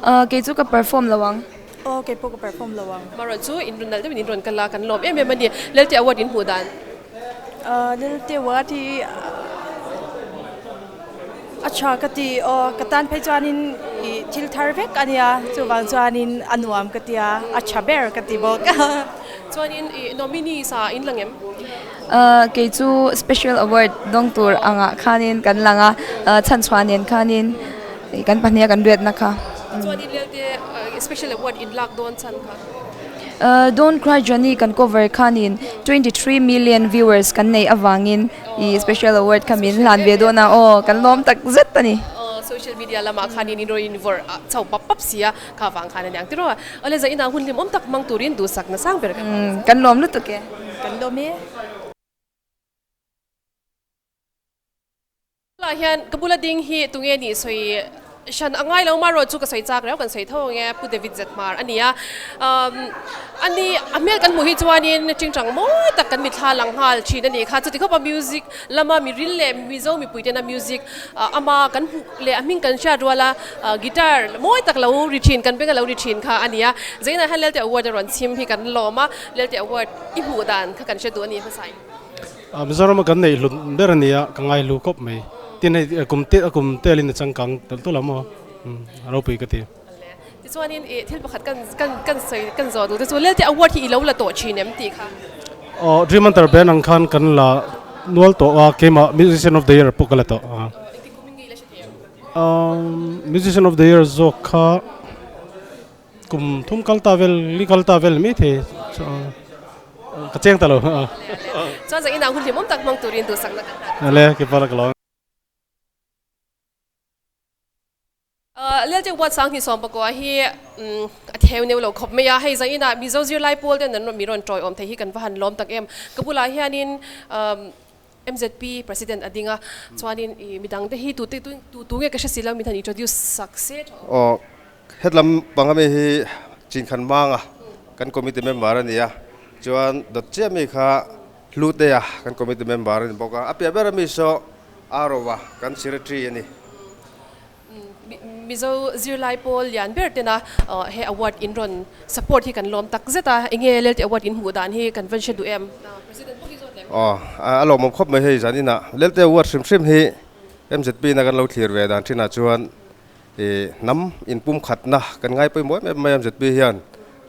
a. Kei chu ka perform lo ang. Aw kei pawh ka perform lo ang. Marawh chu in rawn nalh deuhin in rawn kal a, kan lawm em em a ni. Lelte Award in hmuh dan? Lelte Award hi a tha ka ti aw, ka tan phei chuanin ih thil thar vek a nia, chuvang chuanin a nuam ka ti a, a tha ber ka ti bawk. Chuanin ih nominees ah in lang em? Kei chu special award dawng tur angah khanin kan lang a, chhanchhuah nen khanin Kan pahniha kan riatna kha. Chuan in Lelte special award in lak dawn chhan kha. Don't Cry Johnny kan cover khanin 23 million viewers kan nei avangin i special award kha min hlan ve dawn a aw kan lawm tak zet a ni. Aw so Social media lamah khanin in rawn invawrh chho pap pap si a, kha vang khan a niang tiraw. Awle zah inah hun hlimawm tak hmang turin duhsakna sang ber kan hmang. Kan lawm lutuk e. Kan lawm e. Tunah hian ka bula ding hi tunge nih sawi hran a ngai lo marawh chu ka sawi chak reuh kan sawi tho ang e Pu David Zethmar a ni a ani a hmel kan hmuh hi chuanin tingtang mawi tak kan mitthla lang nghal thin a nih kha chuti khawpa music lama miril leh Mizo mipui tena music ama kan hmuh leh a hming kan hriat ruala guitar mawi tak lo ri thin kan benga lo ri thin kha a ni a Zainah hian Lelte Award a rawn chhim hi kan lawm a Lelte Award i hmuh dan kha kan hre duh a ni hmasa in. Mizoram a kan neih hlut ber a nia, ka ngai hlu khawp mai. Tin hei kum te a kum telin a changkang telh tawlh a maw? A ropui ka ti. Tichuanin i thil pakhat kan kan kan sawi kan zawh duh te chu Lelte award hi i lo la tawh thin em tih kha? Aw Dream Hunter band ang khan kan la nual tawh a, keimah Musician of the Year pawh ka la tawh a. Engti kum in nge i la hre thei ang? Musician of the Year zawk kha Kum thum kal ta vel, li kal ta vel mai thei ka cheng ta lo. Chuan zah inah hun hlimawm tak hmang turin duhsakna kan hlan. Ale, ke pala ka lo. Lelte Ward 2019 hi a theu neu lo khawp mai a, hei zah inah Mizo zirlai pawl ten an mi rawn tawiawm thei hi kan va han lawm tak em. Ka bulah hianin MZP President a ding a, chuanin i midang te hi tute tu tu nge ka hre si lo, min han introduce sak se tha awm. Aw, hetlam panga mi hi Chinkhan Manga kan committee member a ni a, chuan dawt chiah mi kha Hlutea kan committee member a ni bawk a, a piah ber ami saw Arova kan secretary a ni. Mizo zirlai pawl lian ber tena he award in rawn support hi kan lawm tak zet a, enge Lelte Award in hmuh dan hi kan van hre duh em? President bawk hi zawt lem. Aw, a lawmawm khawp mai hei zan inah Lelte Award hrim hrim hi MZP na kan lo thlir ve dan thinah chuan i hnam inpumkhatna kan ngai pawimawh em em mai a MZP hian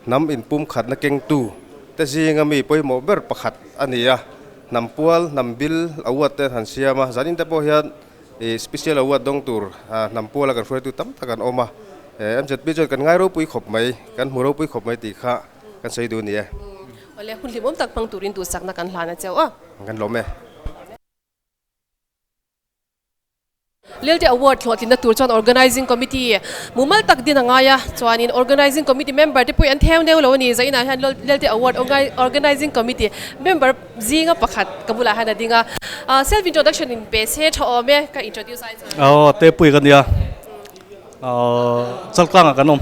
hnam inpumkhatna kengtu te zinga mi pawimawh ber pakhat a ni a, hnam pual, hnam bil award te an han siam a, zanin te pawh hian I special award dawng tur hnam puala kan hruaitu tam tak an awm a, MZP chuan kan ngai ropui khawp mai, kan hmu ropui khawp mai tih kha kan sawi duh a ni e. Awle, hun hlimawm tak hmang turin duhsakna kan hlan a cheu a. Kan lawm e. Lelte Award hlawhtlinna tur chuan Organizing Committee mumal tak din a ngai a, chuanin Organizing Committee member te pawhin an theu neu lo a ni. Zainah hian Lelte Award Organizing Committee member Zinga pakhat ka bulah hian a ding a, self introduction in pe se tha awm e, ka introduce ai chuan. Aw Tepui ka nia, Chaltlangah kan awm.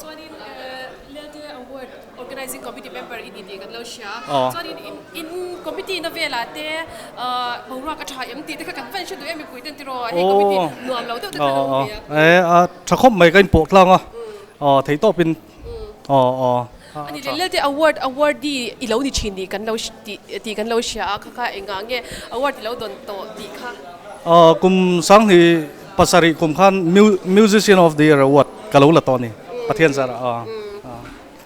Chuanin Lelte Award Organizing Committee member i ni tih kan lo hria. Chuanin in committee na velah te boruak a tha em tih te kha kan van hre duh em mipui ten tiraw, hei committee nuam lo deuh te kha lo awm ve a. E a tha khawp mai ka inpawh tlang a, theihtawpin aw aw. Ani leh Lelte award awardee i lo ni thin tih kan lo tih tih kan lo hria a, kha kha engah nge award i lo dawn tawh tih kha? Aw kum 2007 kum khan Musician of the Year award ka lo la tawh a ni Pathian zarah aw.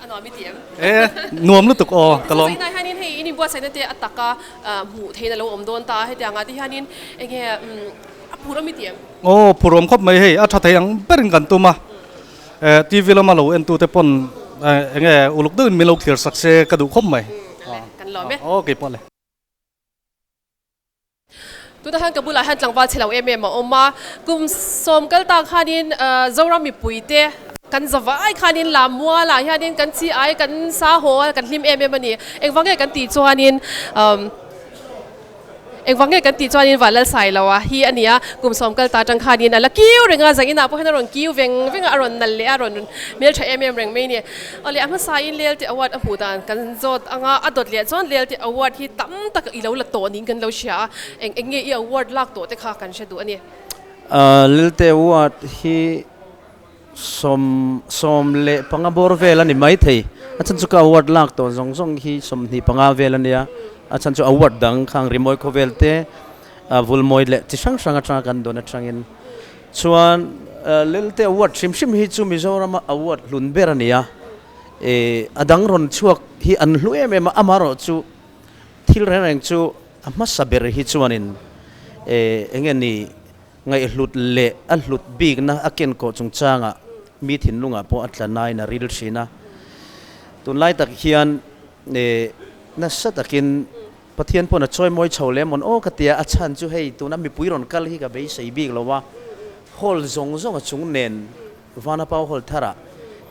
A nuam i ti em? E nuam lutuk aw ka lawm. Chutah hianin hei in inbuatsaihna te a taka hmuh theihna lo awm dawn ta a, hetiangah te hianin enge a phurawm i ti em? Aw phurawm khawp mai hei a tha thei ang berin kan tum a. TV lama lo entute pawn enge uluk deuhin min lo clear sak se ka duh khawp mai. Kan lawm e. Aw kei pawh le. Tunah hian ka bulah hian tlangval chhe lo em em a awm a, kum sawm kal tak khanin Zoram mipuite kan zavai khanin Lammualah hianin kan chi ai kan sa haw a kan hlim em em a ni. Engvang nge kan tih chuanin Engvang nge kan tih chuanin Vanlalsai lo a hi a ni a, kum sawm kal ta atang khanin a la kiu reng a, zangin ah pawh hian a rawn kiu veng veng a, a rawn nal leh a, a rawn hmeltha em em reng mai a ni. Awle a hmasain Lelte Award a hmuh dan kan zawt ang a, a dawt leh chuan Lelte Award hi tam tak i lo la tawh niin kan lo hria a, eng eng nge i award lak tawh te kha kan hre duh a ni. Lelte Award hi sawm 15 bawr vel a ni mai thei. A chhan chu ka award lak tawh zawng zawng hi 25 vel a nia. A chhan chu award dang khang rimawi khawvel te vulmawi leh chi hrang hrang atanga kan dawn atangin chuan Lelte award hrim hrim hi chu Mizorama award hlun ber a ni a. A dang rawn chhuak hi an hlu em em a, amaherawh chu thil reng reng chu a hmasa ber hi chuanin eng nge ni Ngaihhlut leh a hlut bikna a kenkawh chungchangah mi thinlungah pawh a tla nain a ril thin a. Tunlai tak hian nasa takin Pathian pawn a chawimawi chho leh mawn aw ka tia, a chhan chu hei tuna mipui rawn kal hi ka beisei bik lo a, Hall zawng zawng a chung nen Vanapau Hall tharah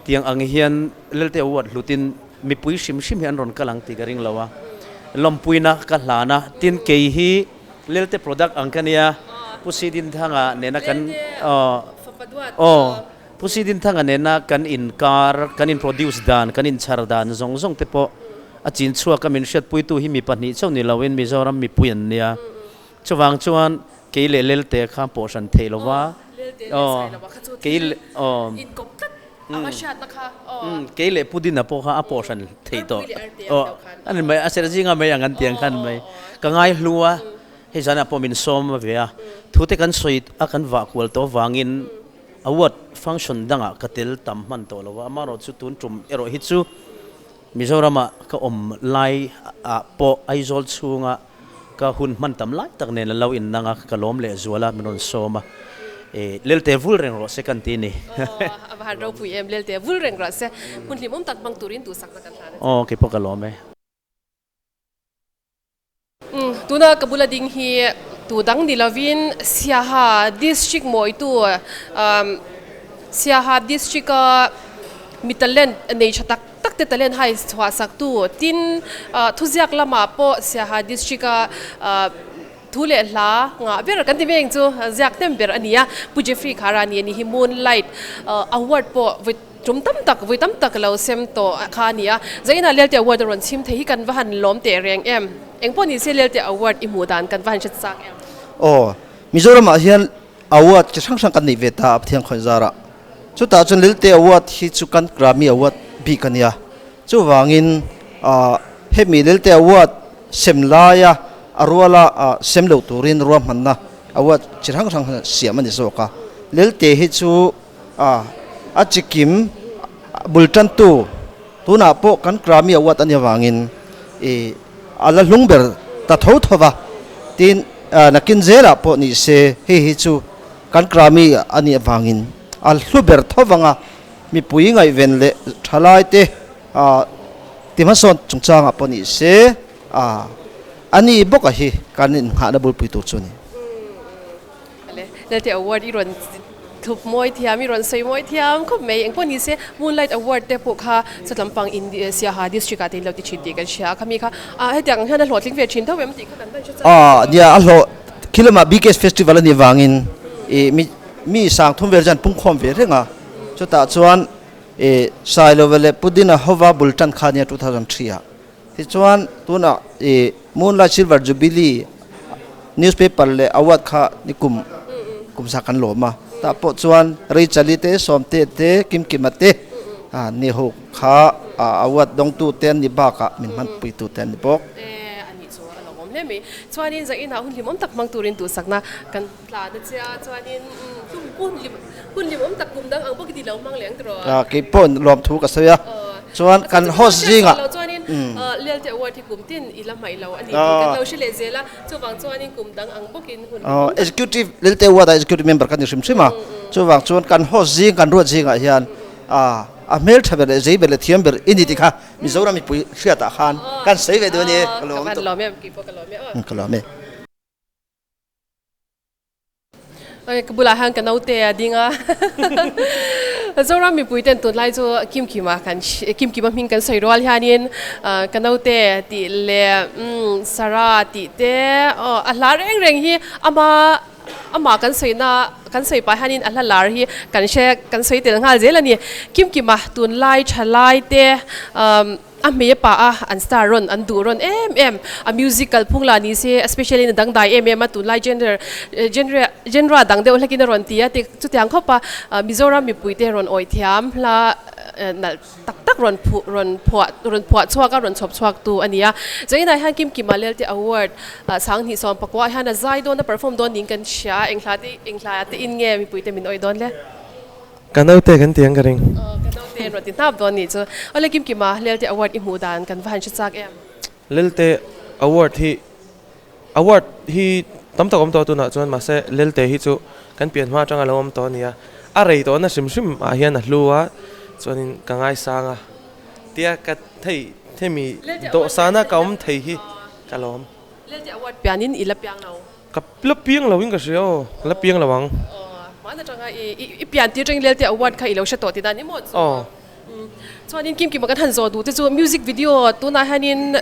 tiang ang hian Lelte Award hlutin mipui hrim hrim hi an rawn kal ang tih ka ring lo a, lawmpuina ka hlan a, tin kei hi Lelte product ang ka nia, Pu Sidinthanga nena kan aw Pu Sidinthanga nena kan inkar, kan in produce dan, kan inchhar dan zawng zawng te pawh a chin chhuak a min hriatpuitu hi mi pahnih chauh ni loin Mizoram mipui an nia. Chuvang chuan kei leh Lelte kha pawh hran theih lo va. Aw, kei leh aw. Umm, kei leh Pu Dina pawh kha a pawh hran theih tawh. Aw, a ni mai, a serh zinga mai ang an ti ang khan mai. Ka ngai hlu a, hei zanah pawh min sawm ve a. Thu te kan sawi a kan vah kual tawh avangin award function dangah ka tel tam hman tawh lo va, amaherawh chu tun tum erawh hi chu Mizorama ka awm lai ah pawh Aizawl chhunga ka hun hman tam lai tak nen a lo in nang a, ka lawm leh zual a, min rawn sawm a, e Lelte vul reng rawh se kan ti ni. Aw, a va han ropui em, Lelte vul reng rawh se, hmun hlimawm tak hmang turin duhsakna kan hlan a che. Aw, keipawh ka lawm e. Umm, tuna ka bula ding hi tu dang ni lovin Siaha District mawitu umm Siaha District a mi talent nei tha tak tak te talent hai chhuah sak tu tin thuziak lamah pawh Siaha District a thu leh hla ngah ber kan ti mai ang chu ziak hnem ber a ni a, Pu Jeffrey Kharani a ni hi Moonlight Award pawh vawi tum tam tak vawi tam tak lo sem tawh kha a ni a, Zainah Lelte Award a rawn chhim thei hi kan va han lawm teh reng em? Engpawh ni se Lelte Award i hmuh dan kan va han hre chak em? Aw, Mizoramah hian Award chi hrang hrang kan neih ve ta a Pathian khawn zarah. Chutah chuan Lelte Award hi chu kan Grammy Award bik a nia. Chuvangin hemi Lelte Award sem laia a ruala sem lo turin ruahmanna award chi hrang hrang siam a ni zawk a. Lelte hi chu a chikim bul tantu tunah pawh kan Grammy Award a nih avangin a la hlung ber ta tho tho va. Tin, nakin zelah pawh ni se hei hi chu kan Grammy a nih avangin a hlu ber tho vang a, mipui ngaihven leh thalai te ti hmasawn chungchangah pawh ni se a ni bawk a hi kan innghahna bulpui tur chu a ni. Lelte Award i rawn thup mawi thiam, i rawn sawi mawi thiam khawp mai. Engpawh ni se Moonlight Award te pawh kha Satlampang in Siaha District ah te in lo ti thin tih kan hria a, khami kha hetiang ang hian a hlawhtling ve thin tho em tih kha kan hman hre chang. Aw nia, a hlawh khi lamah BKS Festival a nih vangin ih mi mi sang thum vel chuan pungkhawm ve reng a, chutah chuan ih Sailova leh Pudina hova bul tan kha nia 2003 ah. Tichuan tunah ih Moonlight Silver Jubilee newspaper leh award kha ni kum kum sa kan lawm a, tah pawh chuan Rachel-i te, Sawmte te, Kimkima te ni ho kha award dawngtu te an ni bakah min hmanpuitu te an ni bawk. E a nih chu a lo awm hle mai. Chuanin zainah hun hlimawm tak hmang turin duhsakna kan tlan a che a, chuanin hun hlim hun hlimawm tak kum dang ang bawk i ti lo hmang leh ang tiraw? Keipawh lawmthu ka sawi a. Chuan kan host zingah. Lo chuanin Lelte Award hi kum tin i la hmaih lo a ni tih kan lo hre leh zel a, chuvang chuanin kum dang ang bawkin hun hlimawm tak. Executive Lelte Award ah Executive Member kan ni hrim hrim a, chuvang chuan kan host zing kan ruat zingah hian a hmeltha ber leh zei ber leh thiam ber i ni tih kha Mizoram mipui hriatah khan kan sawi ve duh a ni. Ka lawm tawh. Ka lawm em, keipawh ka lawm e aw. Ka lawm e. Ka bulah hian ka naute a ding a, Zoram mipui ten tunlai chu Kimkima kan Kimkima hming kan sawi rual hianin ka naute tih leh Sarah tih te aw a hla reng reng hi ama amah kan sawina kan sawi pah hianin a hla lar hi kan hre kan sawi tel nghal zel a ni. Kimkima tunlai thalai te A hmei a pa a, an star rawn, an duh rawn em em. A music kalphung lah ni se, especially in a dangdai em em a, tunlai genre, genre, genre dang deuh hlekin a rawn ti a, ti chutiang khawp a, Mizoram mipuite rawn awih thiam hla nalh tak tak rawn phuh, rawn phuah, rawn phuah chhuak a, rawn chhawp chhuak tu a ni a. Zainah hian Kim Kima Lelte Award Sanghnih sawm pakua hian a zai dawn a perform dawn niin kan hria a, eng hla te, eng hla te in nge mipuite min awih dawn le? Ka naute kan ti ang ka ring. Aw ka naute an rawn ti hnap dawn nih chu. Awle Kimkima Lelte Award i hmuh dan kan va han hre chak em? Lelte Award hi Award hi tam tak awm tawh tunah chuan mahse Lelte hi chu kan pian hma atanga lo awm tawh a ni a. A rei tawhna hrim hrim ah hian a hlu a chuanin ka ngaisang a tia ka thei hemi dawhsana ka awm thei hi ka lawm. Lelte Award pianin i la piang lo. Ka la piang lo in ka hria aw, ka la piang lo ang. Aw, Hman atanga i i pian tir atangin Lelte Award kha i lo hre tawh tihna a ni maw chu? Aw. Chuanin Kim Kima kan han zawh duh te chu music video tunah hianin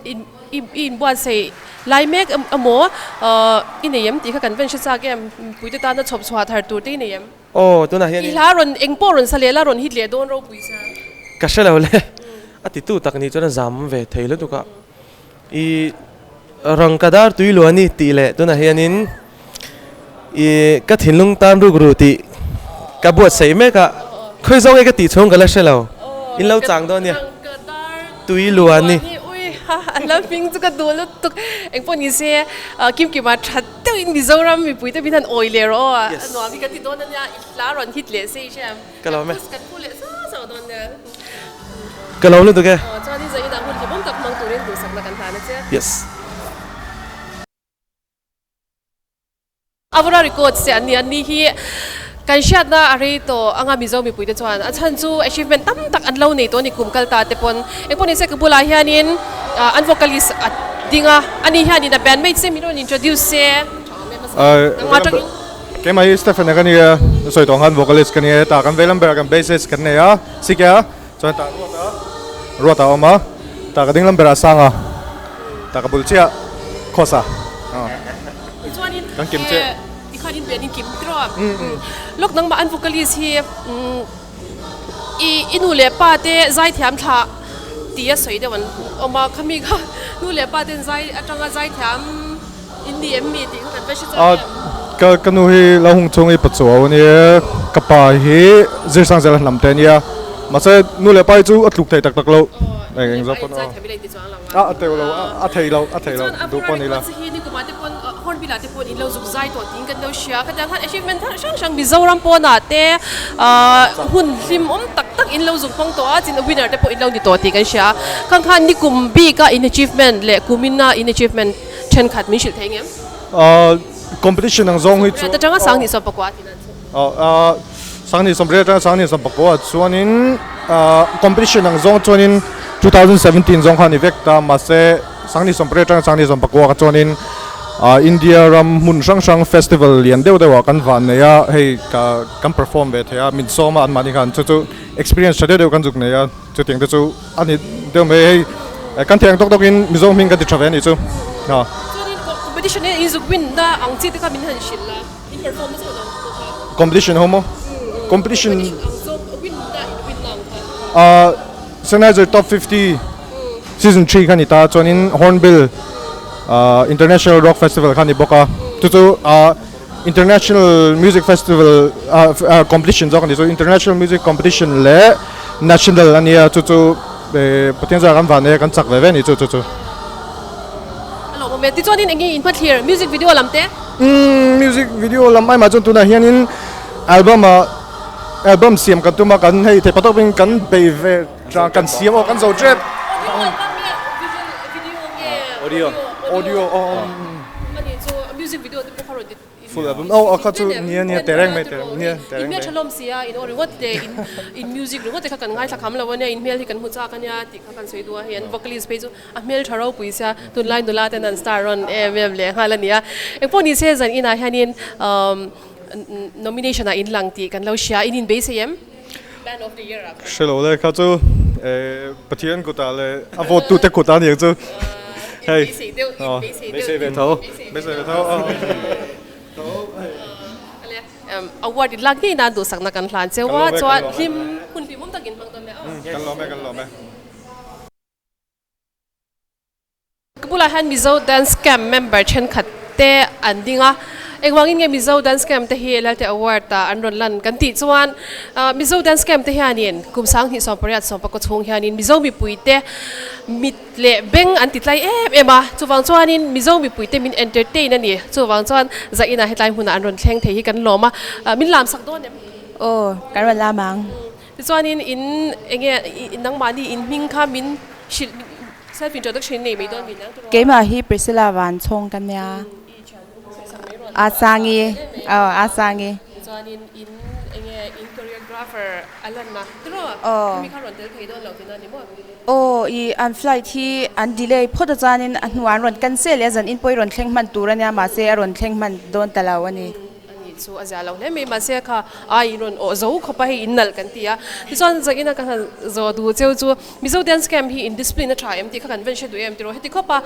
i i inbuatsaih lai mek emaw i nei em tih kha kan van hre chak em? Mipuite tana chhawp chhuah thar tur te i nei em? Aw tunah hianin. I hla rawn eng pawh rawn sa leh la rawn hit leh dawn ropui sia. Ka hre lo le. A titu tak nih chuan a zam ve thei lutuk a. I rangkadar tui luah a ni tih leh tunah hianin i ka thinlung tan ruk ru tih ka buatsaih mek a. Khawi zawng nge ka tih chhung ka la hre lo. In lo chang dawn nia. Tui luah a ni. Ui ha a la hming chu ka duh lutuk. Engpawh ni se Kimkima that deuhin Mizoram mipui te min han awi leh rawh aw. A nuam hi ka ti dawn a nia. I hla rawn hit leh se i hria em? Ka lo me. Kan phu leh zau zau dawn nia. Ka lo lutuk e. Aw chuan i zain ah hun hlimawm tak hmang turin duhsakna kan hlan a che. Yes. Avora records te an ni a, ni hi kan hriatna a rei tawh anga Mizo mipuite chuan a chhan chu achievement tam tak an lo nei tawh a ni kum kal ta te pawn. Engpawh nise ka bulah hianin an vocalist a ding a, ani hianin a bandmate se min rawn introduce se. Nangmah atangin. Keimah hi Stephen a ka ni a, sawi tawh ang khan vocalist ka ni a, hetah kan veilam berah kan bassist kan nei a, CK a, chuan hetah Ruata, Ruata a awm a, hetah ka dinglam berah Sanga, hetah ka bul chiah Khosa Tichuanin kan kim chiah. I khan in band in kim tiraw a, lawk nangmah an vocalist hi i i nu leh pa te zaithiam thlah ti a sawi deuh an awm a, khami kha nu leh pa ten zai atanga zaithiam In ni em mi tih kha kan va hre chuang em? Ka ka nu hi lo hung chhung i pachuau a nia, ka pa hi Zirsang Zela hnam te a nia. Mahse nu leh pa hi chu a tluk thei tak tak lo. Eng eng zawk pawn aw. A a teuh lo, a thei lo, a thei lo duh pawh a ni la. Chuan hi nikumah te pawn Hornbill ah te pawn in lo zuk zai tawh tiin kan lo hria. Khatiang khan achievement hrang hrang Mizoram pawnah te hun hlimawm tak tak in lo zuk hmang tawh a, chin winner te pawh in lo ni tawh tih kan hria. Khang khan nikum bika in achievement leh kumina in achievement Thenkhat min hrilh thei ngem? Competition ang zawng hi chu. Riat atanga Sanghnih sawmpakua tih nan chu. Sanghnih sawmriat atanga Sanghnih sawmpakua chuanin competition ang zawng chuanin 2017 zawng kha a ni vek ta mahse Sanghnih sawmriat atanga Sanghnih sawmpakua kha chuanin India ram hmun hrang hrang festival lian deuh deuh ah kan van nei a hei kan perform ve thei a min sawm a anmahni khan chu chu experience tha deuh deuh kan zuk nei a. Chutiang te chu a ni deuh mai hei kan thiang tawk tawk in Mizo hming kan ti tha ve a nih chu. Chuanin competition hi in zuk win na ang chi te kha min han hrilh la, in perform nasa lo pawh kha. Competition ho maw? Competition ang zawk win na in win na ang kha. Sennheiser Top 50 Season 3 kha ni ta chuanin Hornbill International Rock Festival kha ni bawk a, chu chu International Music Festival competition zawk a ni chu International Music Competition leh National a nia chu chu Pathian zara kan van nei a kan chak ve ve a ni chu chu chu. A lawmawm e. Tichuanin eng nge in hmathlir music video lam te? Umm music video lam aimah chuan tunah hianin album ah album siam kan tum a kan hei theih patawpin kan bei ve tlang kan siam aw kan zo tep. Audio album nge video nge audio audio aw. Ani chu music video te pawh kha rawn ti Full album oh kha chu nia nia tereng mai tereng nia tereng mai. In hmel tha hlawm sia in aw ringawt te in in music ringawt te kha kan ngaithla kham lo ania in hmel hi kan hmu chak ania tih kha kan sawi duh a hei an vocalist phei chu a hmel tha ropui sia tunlai nula ten an star rawn em em leh nghal ania engpawh ni se zan inah hianin umm nomination ah in lang tih kan lo hria in inbeisei em band of the year ah khan. Hre lo le kha chu Pathian kutah leh a vote tute kutah aniang chu. Hei beisei ve tho beisei ve tho Award in lak ngei nan duhsakna kan hlan cheu a chuan hlim hun hlimawm takin hmang dawn mai a. Kan lawm e kan lawm e. Ka bulah hian Mizo Dance Camp member thenkhat te an ding a, engvangin nge Mizo Dance Camp te hi Lalte Award ah an rawn lan kan tih chuan Mizo Dance Camp te hianin kum 2018 sawmpakaw chhung hianin Mizo mipui te mit leh beng an ti tlai em em a, chuvang chuanin Mizo mipui te min entertain a ni, chuvang chuan zainah hetlai hmunah an rawn thleng thei hi kan lawm a, min lam sak dawn em? Aw, kan rawn lam ang. Tichuanin in enge nangmahni in hming kha min hrilh Self introduction nei mai dawn mi nang tiraw? Keimah hi Priscilla van chhawng ka nia. A Sangi, aw A Sangi. Chuanin in enge in choreographer a lanna tiraw? Aw. Khami kha rawn tel thei dawn lo tihna ni maw? Aw i an flight hi an delay phawt a chuanin a hnuah an rawn cancel leh a zan in pawh i rawn thleng hman tur a nia mahse a rawn thleng hman dawn ta lo a ni. Ani chu a zia lo hle mai mahse kha ai in rawn awh zo khawp a hei in nalh kan ti a tichuan zak ina ka han zawh duh cheu chu Mizo dance camp hi in discipline a tha em tih kha kan ven hre duh em tiraw heti khawp a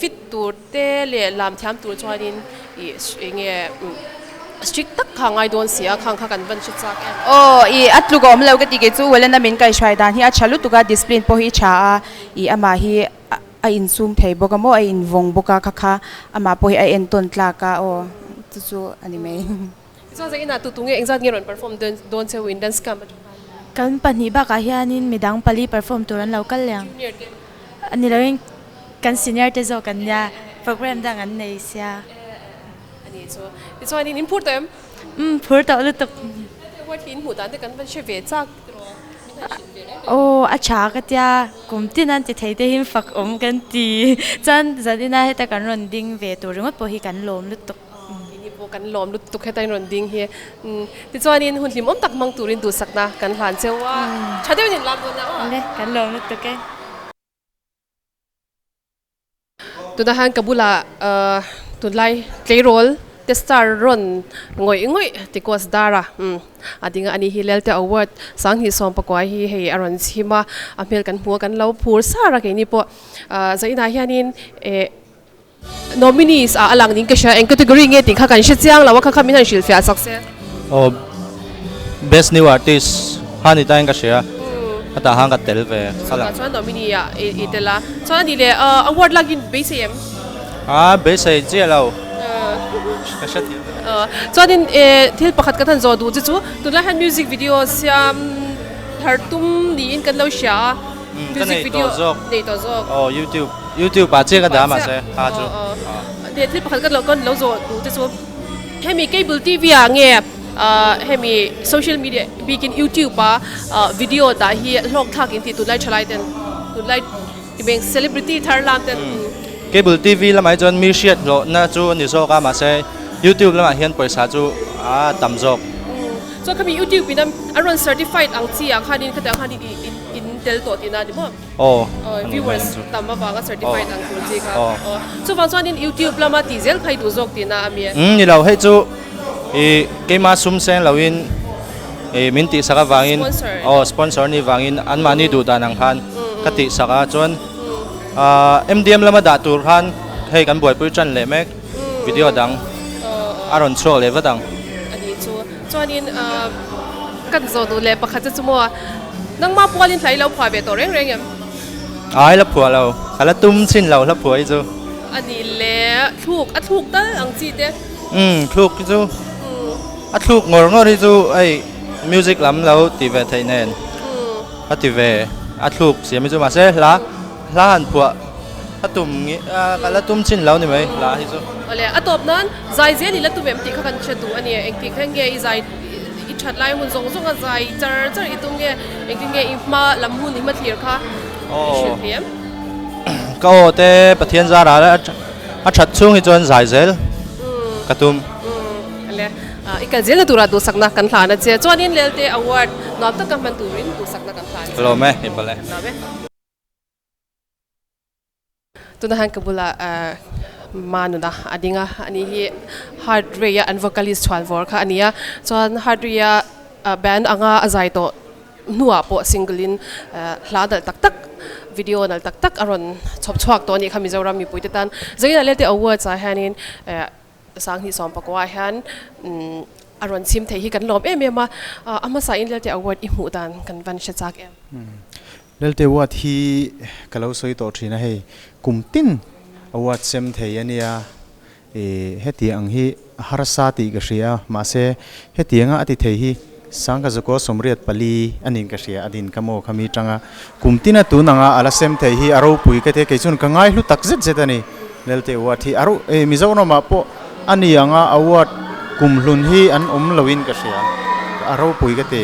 fit tur te leh lam thiam tur chuanin ih eng nge strict tak kha a ngai dawn si a khang kha kan van hre chak em. Aw ih a tluk a awm lo ka ti kei chu Welena min kaihhruai dan hi a tha lutuk a discipline pawh hi tha a ih amah hi a insum thei bawk a maw a invawng bawk a kha kha amah pawh hi a entawn tlak a aw chu chu a ni mai. Tichuan zan inah tutu nge engzat nge rawn perform dawn cheu in dance camp atang khan? Kan pahnih bakah hianin midang pali perform tur an lo kal leh ang. Junior te? Ni loin kan senior te zawk an nia program dang an nei sia. A ni chu. Tichuan in phur tawh em? Umm phur tawh lutuk. Hetiang award hi in hmuh dan te kan van hre ve chak tiraw? Min han hrilh ve reng reng. Aw a tha ka tia kum tin an ti thei te hi fak awm kan ti. Chuan zanina heta kan rawn ding ve tur ringawt pawh hi kan lawm lutuk. Keini pawh kan lawm lutuk heta in rawn ding hi. Tichuanin hun hlimawm tak hmang turin duhsakna kan hlan cheu a, tha deuhin in lam dawn a aw. Awle, kan lawm lutuk e. Tunah hian ka bulah tunlai tleirawl te star rawn ngawih ngawih Tikos Dara a ding a, ani hi Lelte Award 2019 hi hei a rawn chhim a, a hmel kan hmu a kan lo phur sar a keini pawh zainah hianin eh Nominees ah a lang ding ka hria, eng category nge tih kha kan hre chiang lo a, kha kha min han hrilhfiah sak se. Aw best new artist kha ni tain ka hria, ka tah khan ka tel ve kha lang. Chutah chuan nominee ah i tel a, chuan ani leh award lak in beisei em? A beisei chiah lo, ka hre thiam lo. Chuanin thil pakhat kan han zawh duh chu chu tunlai hian music video siam thar tum niin kan lo hria a. Ka Music nei video tawh zawk. Nei tawh zawk. Aw YouTube YouTube ah chiah ka dah mahse kha chu. Leh thil pakhat ka lo ka lo zawh duh te chu hemi cable TV ah nge hemi social media bikin YouTube ah video dah hi hlawk thlak in tih tunlai thalai ten tunlai tibeng celebrity thar lam ten. Cable TV lamah hi chuan mi hriat hlawhna chu a ni zawk a mahse YouTube lamah hian pawisa chu a tam zawk. Chuan khami YouTube in a rawn certified ang chi ah khanin khatiang khanin i in tel tawh tihna a ni maw? Aw. Viewers tam avanga certified ang tur chi kha. Aw. Chuvang chuanin YouTube lama tih zel kha i duh zawk tihna a mi? Umm ni lo, hei chu i keima sum seng loin i min tihsak avangin aw sponsor ni vangin anmahni duh dan ang khan ka tihsak a chuan MDM lama dah tur khan hei kan buaipui tan leh mek video dang a rawn chhuak leh vat ang. A nih chu. Chuanin kan zawh duh leh pakhat che chu maw nangmah pualin hla i lo phuah ve tawh reng reng em? Ai la phuah lo, ka la tum chin lo hla phuah hi chu. A nih leh thluk, a thluk tal ang chi te. Umm thluk hi chu, a thluk ngawr ngawr hi chu hei music lam lo ti ve theih nen a ti ve, a thluk siam hi chu mahse hla hla han phuah ka tum nge ka la tum chin lo ni mai hla hi chu. Awle a tawp nan zai zel i la tum em tih kha kan hre duh a ni. Engtik kha nge i zai i that lai hun zawng zawng a zai char char i tum nge engtin nge i hma lam hun i hma thlir kha i hrilh thei em? Ka aw te Pathian zara a that chhung hi chuan zai zel ka tum. Awle i kal zelna turah duhsakna kan hlan a che. Chuanin Lelte Award nuam taka hman turin duhsakna kan hlan a che. Ka lawm e, i bawlh e. Lawm e. Tuna hian ka bulah Manuna a ding a, ani hi Heart Ray a an vocalist chhuan vawr kha a ni a, chuan Heart Ray a band anga a zai tawh hnuah pawh single in hla nalh tak tak video nalh tak tak a rawn chhawp chhuak tawh a nih kha Mizoram mipuite tan. Zaina Lelte Awards ah hianin 2019 hian a rawn chhim thei hi kan lawm em em a, a hmasa in Lelte Award i hmuh dan kan van hre chak em? Lelte Award hi ka lo sawi tawh thin a hei, kum tin award sem thei a nia, ih hetiang ang hi harsa tih ka hria a, mahse hetianga a ti thei hi 1984 a nin ka hria a din ka maw khami tanga kum tina tun anga a la sem thei hi a ropui ka ti a, kei chuan ka ngai hlu tak zet zet a ni. Lelte Award hi a ro eh Mizoramah pawh a ni anga award kum hlun hi an awm loin ka hria, a ropui ka ti.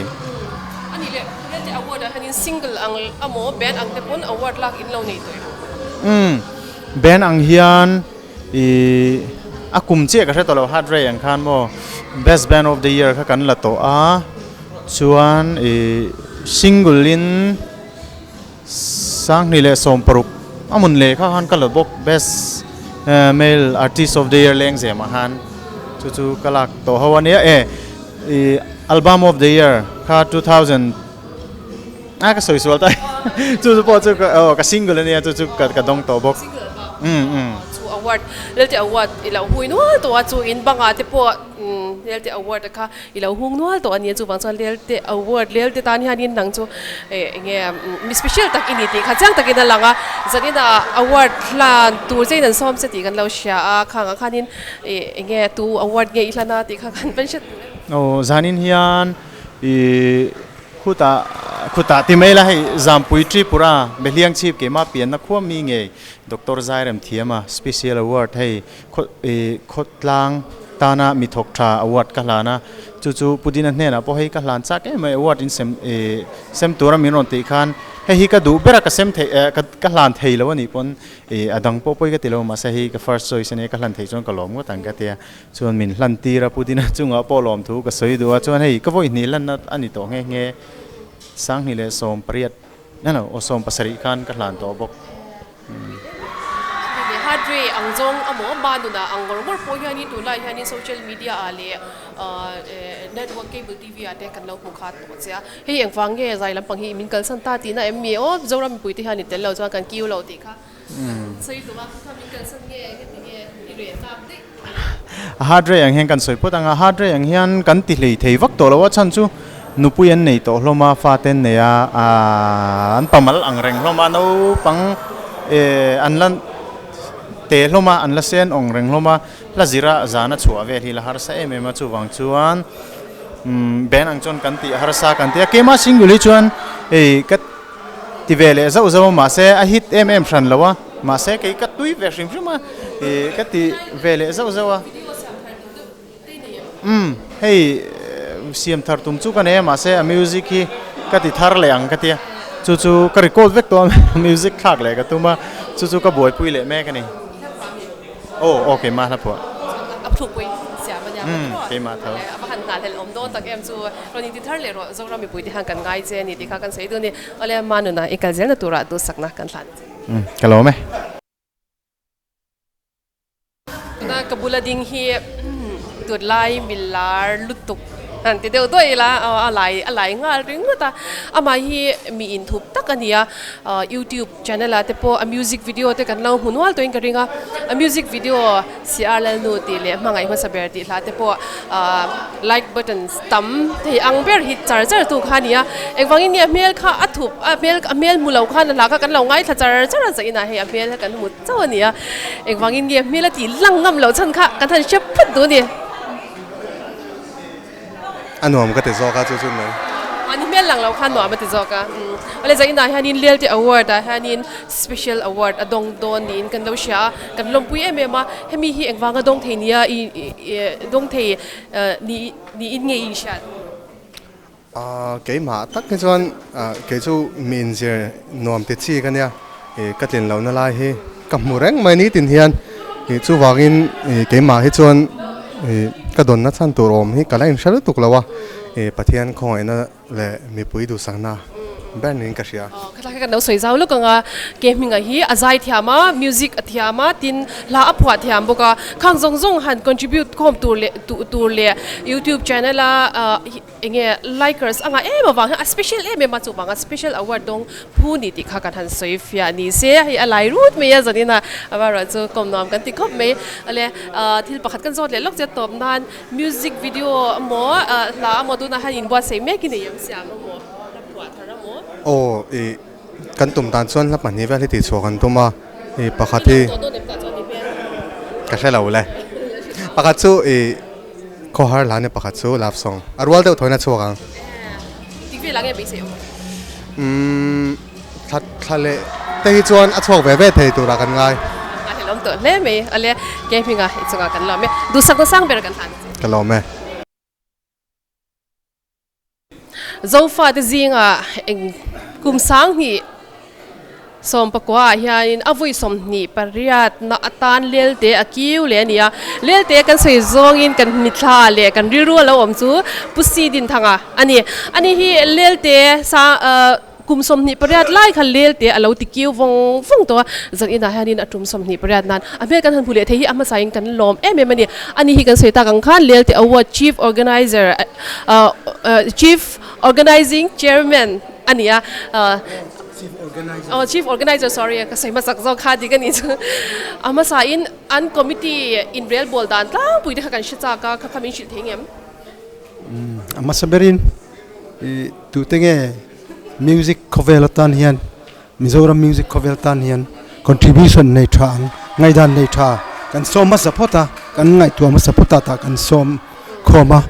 A nih leh Lelte Award ah hianin single ang emaw band ang te pawn award lak in lo nei tawh em? Umm band ang hian ih a kum chiah ka hre tawh lo Heart Ray ang khan maw best band of the year kha kan la tawh a chuan ih single in 2016 a hmun leh kha khan ka la bawk best male artist of the year leng zem ah khan. Chu chu ka lak tawh ho a nia e i album of the year kha 2000 a ka sawi sual ta chu chu pawh chu ka aw ka single a nia chu chu ka ka dawng tawh bawk um um. Chu award Lelte award i lo hui nual tawh a chu in bangah te pawh Lelte award a kha I lo hung nual tawh a nia chuvang chuan Lelte award Lelte tan hianin nang chu eng nge mi special tak i ni tih kha chiang takin a lang a, zanin ah award hlan tur che in an sawm che tih kan lo hria a, khangah khanin eng nge tu award nge i hlan a tih kha kan van hre tur em? Aw zanin hian i khutah khutah ti mai la hei Zampui Tripura Behliang chhip keimah pianna khua mi ngei Doctor Zairem Thiama special award hei Khaw ih khawtlang tana mi thawk tha award ka hlan a, chu chu Pudina hnenah pawh hei ka hlan chak em mai award in sem ih sem tura min rawn tih khan hei hi ka duh ber a ka sem theih eh ka ka hlan thei lo a nih pawn ih a dang pawh pawi ka ti lo mahse hei ka first choice a nia ka hlan theih chuan ka lawm ngawt ang ka ti a, chuan min hlan tir a Pudina chungah pawh lawm thu ka sawi duh a, chuan hei ka vawi hnih hlanna a ni tawh nghe nghe 2018 na lo aw 17 khan ka hlan tawh bawk. Hardware ang zawng amaw ma nunah ang ngawr ngawr pawh hianin tunlai hianin social media ah leh network cable tv ah te kan lo hmu kha tawh che a, hei engvang nge zai lampang hi min kalsan ta tihna em mi aw Zoram mipui te hian i tel lo chuan kan kiu lo tih kha sawi tum a, kha min kalsan nge heti nge i reh tak daih. Hardware ang hian kan sawi phawt ang a, hardware ang hian kan ti hlei thei vak tawh lo a chhan chu nupui an nei tawh hlawm a, fate an nei a, an pamal ang reng hlawm a, naupang eh an la te hlawm a, an la sen awng reng hlawm a, hla zira zana chhuah vel hi la harsa em em a, chuvang chuan umm band ang chuan kan tih harsa kan ti a, keimah single hi chuan hei ka ti ve leh zauh zauh a mahse a hit em em hran lo a mahse kei ka tui ve hrim hrim a ih ka ti ve leh zauh zauh a umm hei siam thar tum chu ka nei a mahse a music hi ka ti thar leh ang ka tia chu chu ka record vek tawh a music thlak leh ka tum a chu chu ka buaipui leh mek a ni aw aw keimah hla phuah umm keimah tho. Awm dawn tak em chu rawn inti thar leh rawh Zoram mipui te hian kan ngai che a ni tih kha kan sawi dun a ni. Awle Manuna i kal zelna turah duhsakna kan hlan che. Umm ka lawm e. Tuna ka bula ding hi tunlai milar lutuk han ti deuh duai ila a lai a lai nghal ringawt a. Amah hi mi inthup tak a ni a, YouTube channel ah te pawh a music video te kan lo hmu nual tawhin ka ring a. A music video CR Lalnu tih leh hmangaih hmasa ber tih hla te pawh ahh like buttons tam thei ang ber hi char char tu kha a ni a, engvangin nge a hmel kha a thup a hmel a hmel hmu lo khan a hla kha kan lo ngaithla char char a zainah hei a hmel kha kan hmu chauh a ni a, engvangin nge a hmel a tih lang ngam loh chhan kha kan han hre phut duh a ni. A nuam ka ti zawk a chu chu mai. Mahni hmel lang lo khan nuam a ti zawk a. Awle zainah hianin Lelte Award ah hianin Special Award a dawng dawn niin kan lo hria a, kan lawmpui em em a. Hemi hi engvanga dawng thei nia i dawng thei ni niin nge i inhriat? Keimah tak hi chuan kei chu mi inzir nuam ti chi ka nia, ka tlin lohna lai hi ka hmu reng mai nitin hian chuvangin keimah hi chuan ka dawnna chhan tur awm hi ka la inhre lutuk lo a, Pathian khawngaihna leh mipui duhsakna ber niin ka hria. Khatlai kha kan lo sawi zau lawk ang a, ke hminga hi a zai thiam a, music a thiam a, tin hla a phuah thiam bawk a, khang zawng zawng han contribute khawm tur leh tur leh youtube channel a Enge likers a ngah em avang hian a special em em a chuvanga special award dawng phu ni tih kha kan han sawi fiah ni se hei a lai rut mai a zanin a amaherawh chu kawm nuam kan ti khawp mai ale thil pakhat kan zawt leh lawk che tawp nan music video emaw hla emaw tunah hian inbuatsaih mek i nei em siam emaw hla phuah thar emaw. Aw ih kan tum dan chuan hla pahnih vel hi tihchhuah kan tum a ih pakhat hi ka hre lo le pakhat chu ih. Khawhar hla ni pakhat chu love song a rual deuh thawiin a chhuak ang. Tik vel ah nge beisei awm? Umm thla thla leh te hi chuan a chhuak ve ve thei turah kan ngai. A hlelawm tawh hle mai a le ke hminga i chungah kan lawm e. Duhsakna sang ber kan hlan che. Ka lawm e. Zofate zingah eng kum 2019 ah hianin a vawi 28 na atan Lelte a kiu leh a ni a. Lelte kan sawi zawngin kan mithla leh kan rilru a lo awm chu Pu Si Dinthanga a ni. Ani hi Lelte sang. Kum 28 lai kha lel te a lo ti kiu vawng vawng tawh a, zan inah hianin a tum 28 nan a hmel kan han hmu leh thei hi a hmasain kan lawm em em a ni. Ani hi kan sawi tak ang khan Lelte Award Chief Organizer Chief Organizing Chairman a ni a, oh Chief Organizer sorry ka sawi hmasak zawk kha dik a nih chu. A hmasain an committee inrelbawl dan tlangpui te kha kan hre chak a, kha kha min hrilh thei ngem? A hmasa berin i tute nge music khawvel atan hian Mizoram music khawvel tan hian contribution nei tha ang ngaihdan nei tha kan sawm hmasa phawt a, kan ngaihtuah hmasa phawt a tah kan sawm khawm a,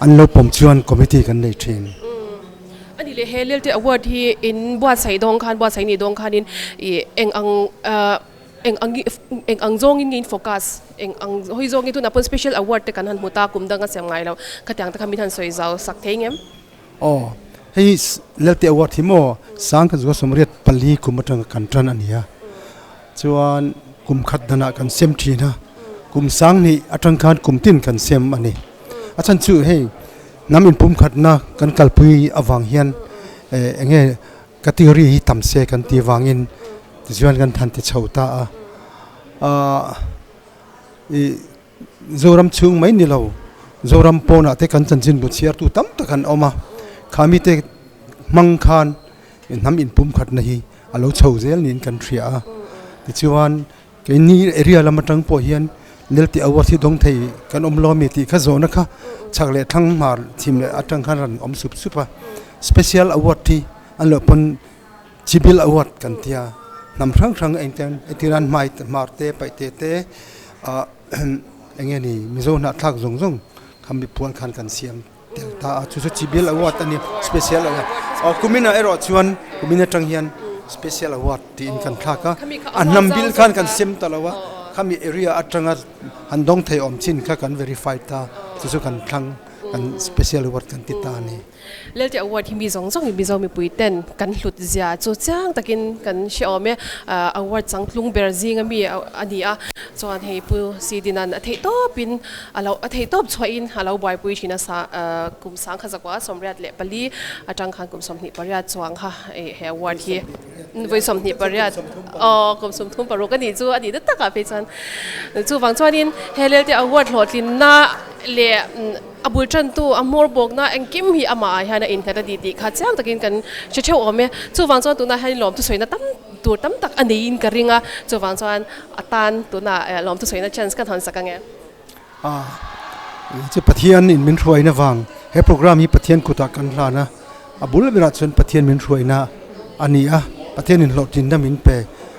an lo pawm chuan committee kan nei thin. A ni leh he Lelte Award hi in buatsaih dawng khan buatsaih nih dawng khanin i eng ang Eng ang eng ang zawngin nge in focus? Eng ang hawi zawngin tunah pawn special award te kan han hmu ta, kum dang a siam ngai lo. Khatiang te kha min han sawi zau sak thei ngem? Aw, hei Lelte Award hi maw Sangkhat Zual 84 kum atanga kan tan a ni a, chuan kum khat danah kan sem thin a, kum 2000 atang khan kum tin kan sem a ni. A chhan chu hei hnam inpumkhatna kan kalpui avang hian eng nge Category hi tam se kan tih vangin tichuan kan than ti chho ta a. Ahh ih Zoram chhung mai ni lo, Zoram pawnah te kan chanchinbu chhiartu tam tak an awm a, kha mite hmang khan hnam inpumkhatna hi a lo chho zel niin kan hria a. Tichuan Keini area lam atang pawh hian Lelte Award hi dawng thei kan awm lo ami tih kha zawhna kha chhak leh thlang hmar chhim leh atang khan rawn awm sup sup a. Special Award hi an lo pawn Chibil Award kan tia hnam hrang hrang engtiang engtiran hmai hmar te paihte te ah eng nge ni Mizo hnahthlak zawng zawng kha mipual khan kan siam tel ta a chu chu Chibil Award a ni Special Award aw kumin ah erawh chuan kumin atang hian Special Award tiin kan thlak a a hnam bil khan kan sem ta lo a khami area atanga han dawng thei awm chin kha kan verify ta chu chu kan thlang kan Special Award kan ti ta a ni. Lelte Award hi mi zawng zawngin Mizo mipui ten kan hlut zia chu chiang takin kan hre awm e. Award changtlung ber zinga mi a ni a, chuan hei Pu Sidinan a theih tawpin a lo a theih tawp chhuahin a lo buaipui thin a, sa kum 1994 atang khan kum 28 chuang kha he award hi vawi 28 aw kum 36 a nih chu a nih na takah phei chuan chuvang chuanin he Lelte Award hlawhtlinna leh A bul tantu, a hmawr bawkna engkim hi amah ah hian a innghat a ni tih kha chiang takin kan hre theuh awm e. Chuvang chuan tunah hian lawmthusawina tam tur tam tak a neiin ka ring a, chuvang chuan a tan tunah lawmthusawina chance kan hawn sak ang e. A, chu Pathian in min hruaina vang, he program hi Pathian kutah kan hlan a, a bul berah chuan Pathian min hruaina a ni a, Pathian in hlawhtlinna min pe.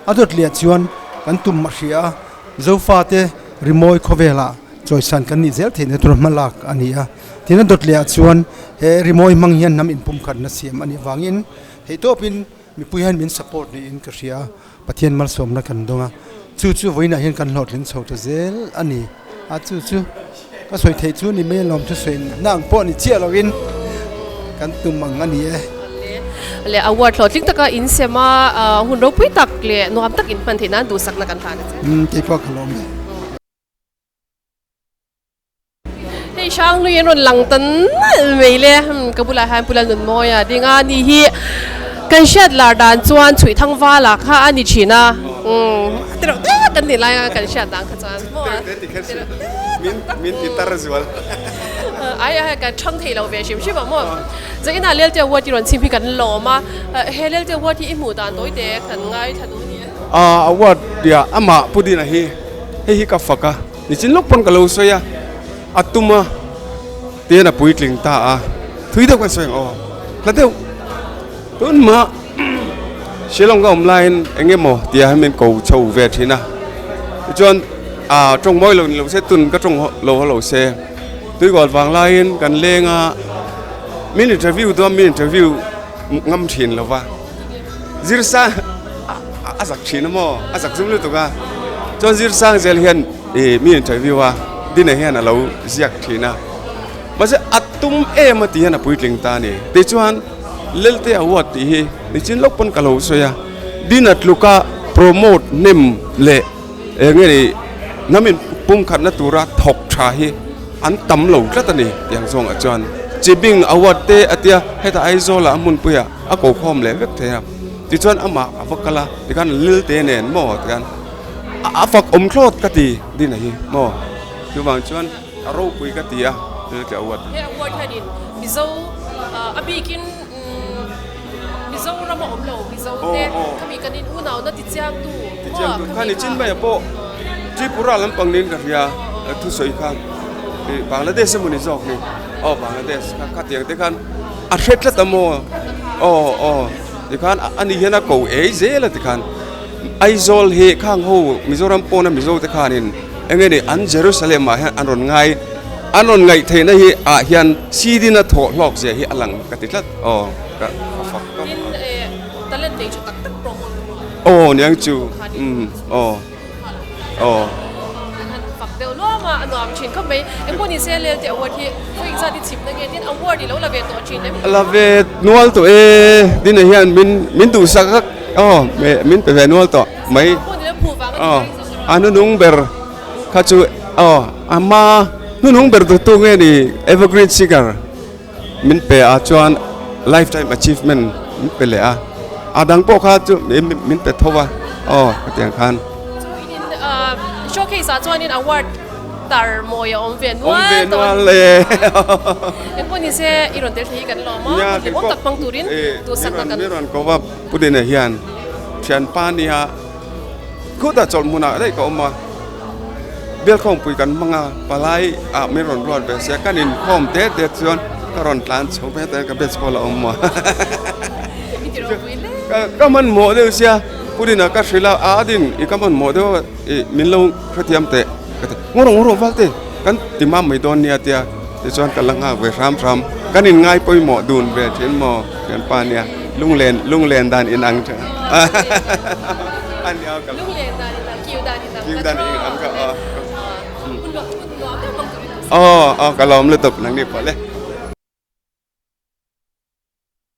A dawt leh chuan kan tum a hria a, Zofate rimawi khawvelah Chawisan kan nih zel theihna tur hma lak a ni a, tin a dawt leh ah chuan he rimawi hmang hian hnam inpumkhatna siam a nih avangin theihtawpin mipui hian min support niin ka hria a, Pathian malsawmna kan dawng a, chu chu vawiinah hian kan hlawhtling chho ta zel a ni a, chu chu ka sawi theih chu ni mai alawm thusawi na ang pawh ni chiah loin kan tum ang a ni e. Leh award hlawhtling taka insem a, hun ropui tak leh nuam tak inhman theih nan duhsakna kan hlan a che. Umm keipawh ka lawm e. Hei Hranglui an rawn lang ta nalh mai le, ka bulah hian Pu Lalnunmawia ding a ni hi kan hriat lar dan chuan chhuih thang vala kha a ni thin a, a ti reuh tak kan nih laia kan hriat dan kha chuan maw a ti reuh tak tak min ti tar zual ai ai kan thang thei lo ve hrim hrim a maw zainah Lelte Award hi rawn chhim hi kan lawm a, he Lelte Award hi i hmuh dan tawi te kan ngaithla duh a ni e. Award tia amah Pu Dina hi hei hi ka fak a, nichin lawk pawn ka lo sawi a, a tum a tihian a puitling ta a, thui deuh kan sawi ang aw, hla deuh tun hma Shillong ka awm laiin eng emaw tia hian min ko chho ve thin a, tichuan ah tawng mawi lo ni lo se tun ka tawng lo haw lo se, tuikawl vang laiin kan leng a, min interview dawn min interview ngam thin lo va. Zirsang a zak thin a maw a zak zum lutuk a chuan Zirsang zel hian ih mi interview a dinner hian a lo ziak thin a mahse a tum em a tih hian a puitling ta a ni tichuan Lelte Award tih hi nichin lawk pawn ka lo sawi a dinner tluka promote hnem leh eng nge ni hnam in pumkhatna tura thawk tha hi an tam lo tlat a ni tiang zawngah chuan. Chibing award te a tia heta Aizawl ah a hmunpui ah a ko khawm leh vek thei a tichuan amah a va kal a tikhan lil te nen maw tikhan a fak awm thlawt ka ti din a hi maw chuvang chuan a ropui ka ti a lil te award. He award hianin Mizo a bikin Mizoram a awm lo Mizo te khami kan in unauna ti chiangtu maw khami kha chin mai pawh Tripura lampang niin ka hria thusawi kha Bangladesh emaw ni zawk ni aw Bangladesh kha khatiang te khan a hre tlat a maw aw aw tikhan ani hian a ko ei zel a tikhan Aizawl hi khang ho Mizoram pawna Mizo te khanin eng nge ni an Jerusalem ah hian an rawn ngai an rawn ngaih theihna hi ah hian sidin a thawh hlawk zia hi a lang ka ti tlat aw ka fak tawp aw niang chu umm aw aw. An han fak deuh luam a, a nuam thin khawp mai. Engpawh ni se Lelte award hi vawi zat i chhip na nge tin award i lo la ve tawh thin em? La ve nual tawh e, Dina hian min min duhsak a aw min pe ve nual tawh mai aw a hnunung ber kha chu aw a hma hnunung ber tu nge ni Evergreen Singer min pe a chuan lifetime achievement min pe leh a a dang pawh kha chu min pe tho a aw hetiang khan. Chu in showcase ah chuanin award tar mawi a awm ve nual awm ve nual e. Engpawh ni se i rawn tel thei hi kan lawm a hun hlimawm tak hmang turin duhsakna kan. Mi rawn ko va Pudina hian thianpa nia khutah chawlh hmunah daih ka awm a. Bialkhawmpui kan hmang a, palai ah min rawn ruat ve sia, kan inkhawm te te chuan ka rawn tlan chho ve ta ka batch pawh la awm maw. Ka hmanhmawh deuh sia, Pudina ka hrilh a, a ding i ka hmanhmawh deuh a, i min lo hrethiam teh ka ti, ngaw rawh ngaw rawh Valte kan ti mam mai dawn nia tia tichuan ka la nghak ve hram hram, kan inngai pawimawh dun ve thin maw thianpa nia, lunglen lunglen dan inang tha a nia ka Aw aw ka lawm lutuk nang ni pawh le.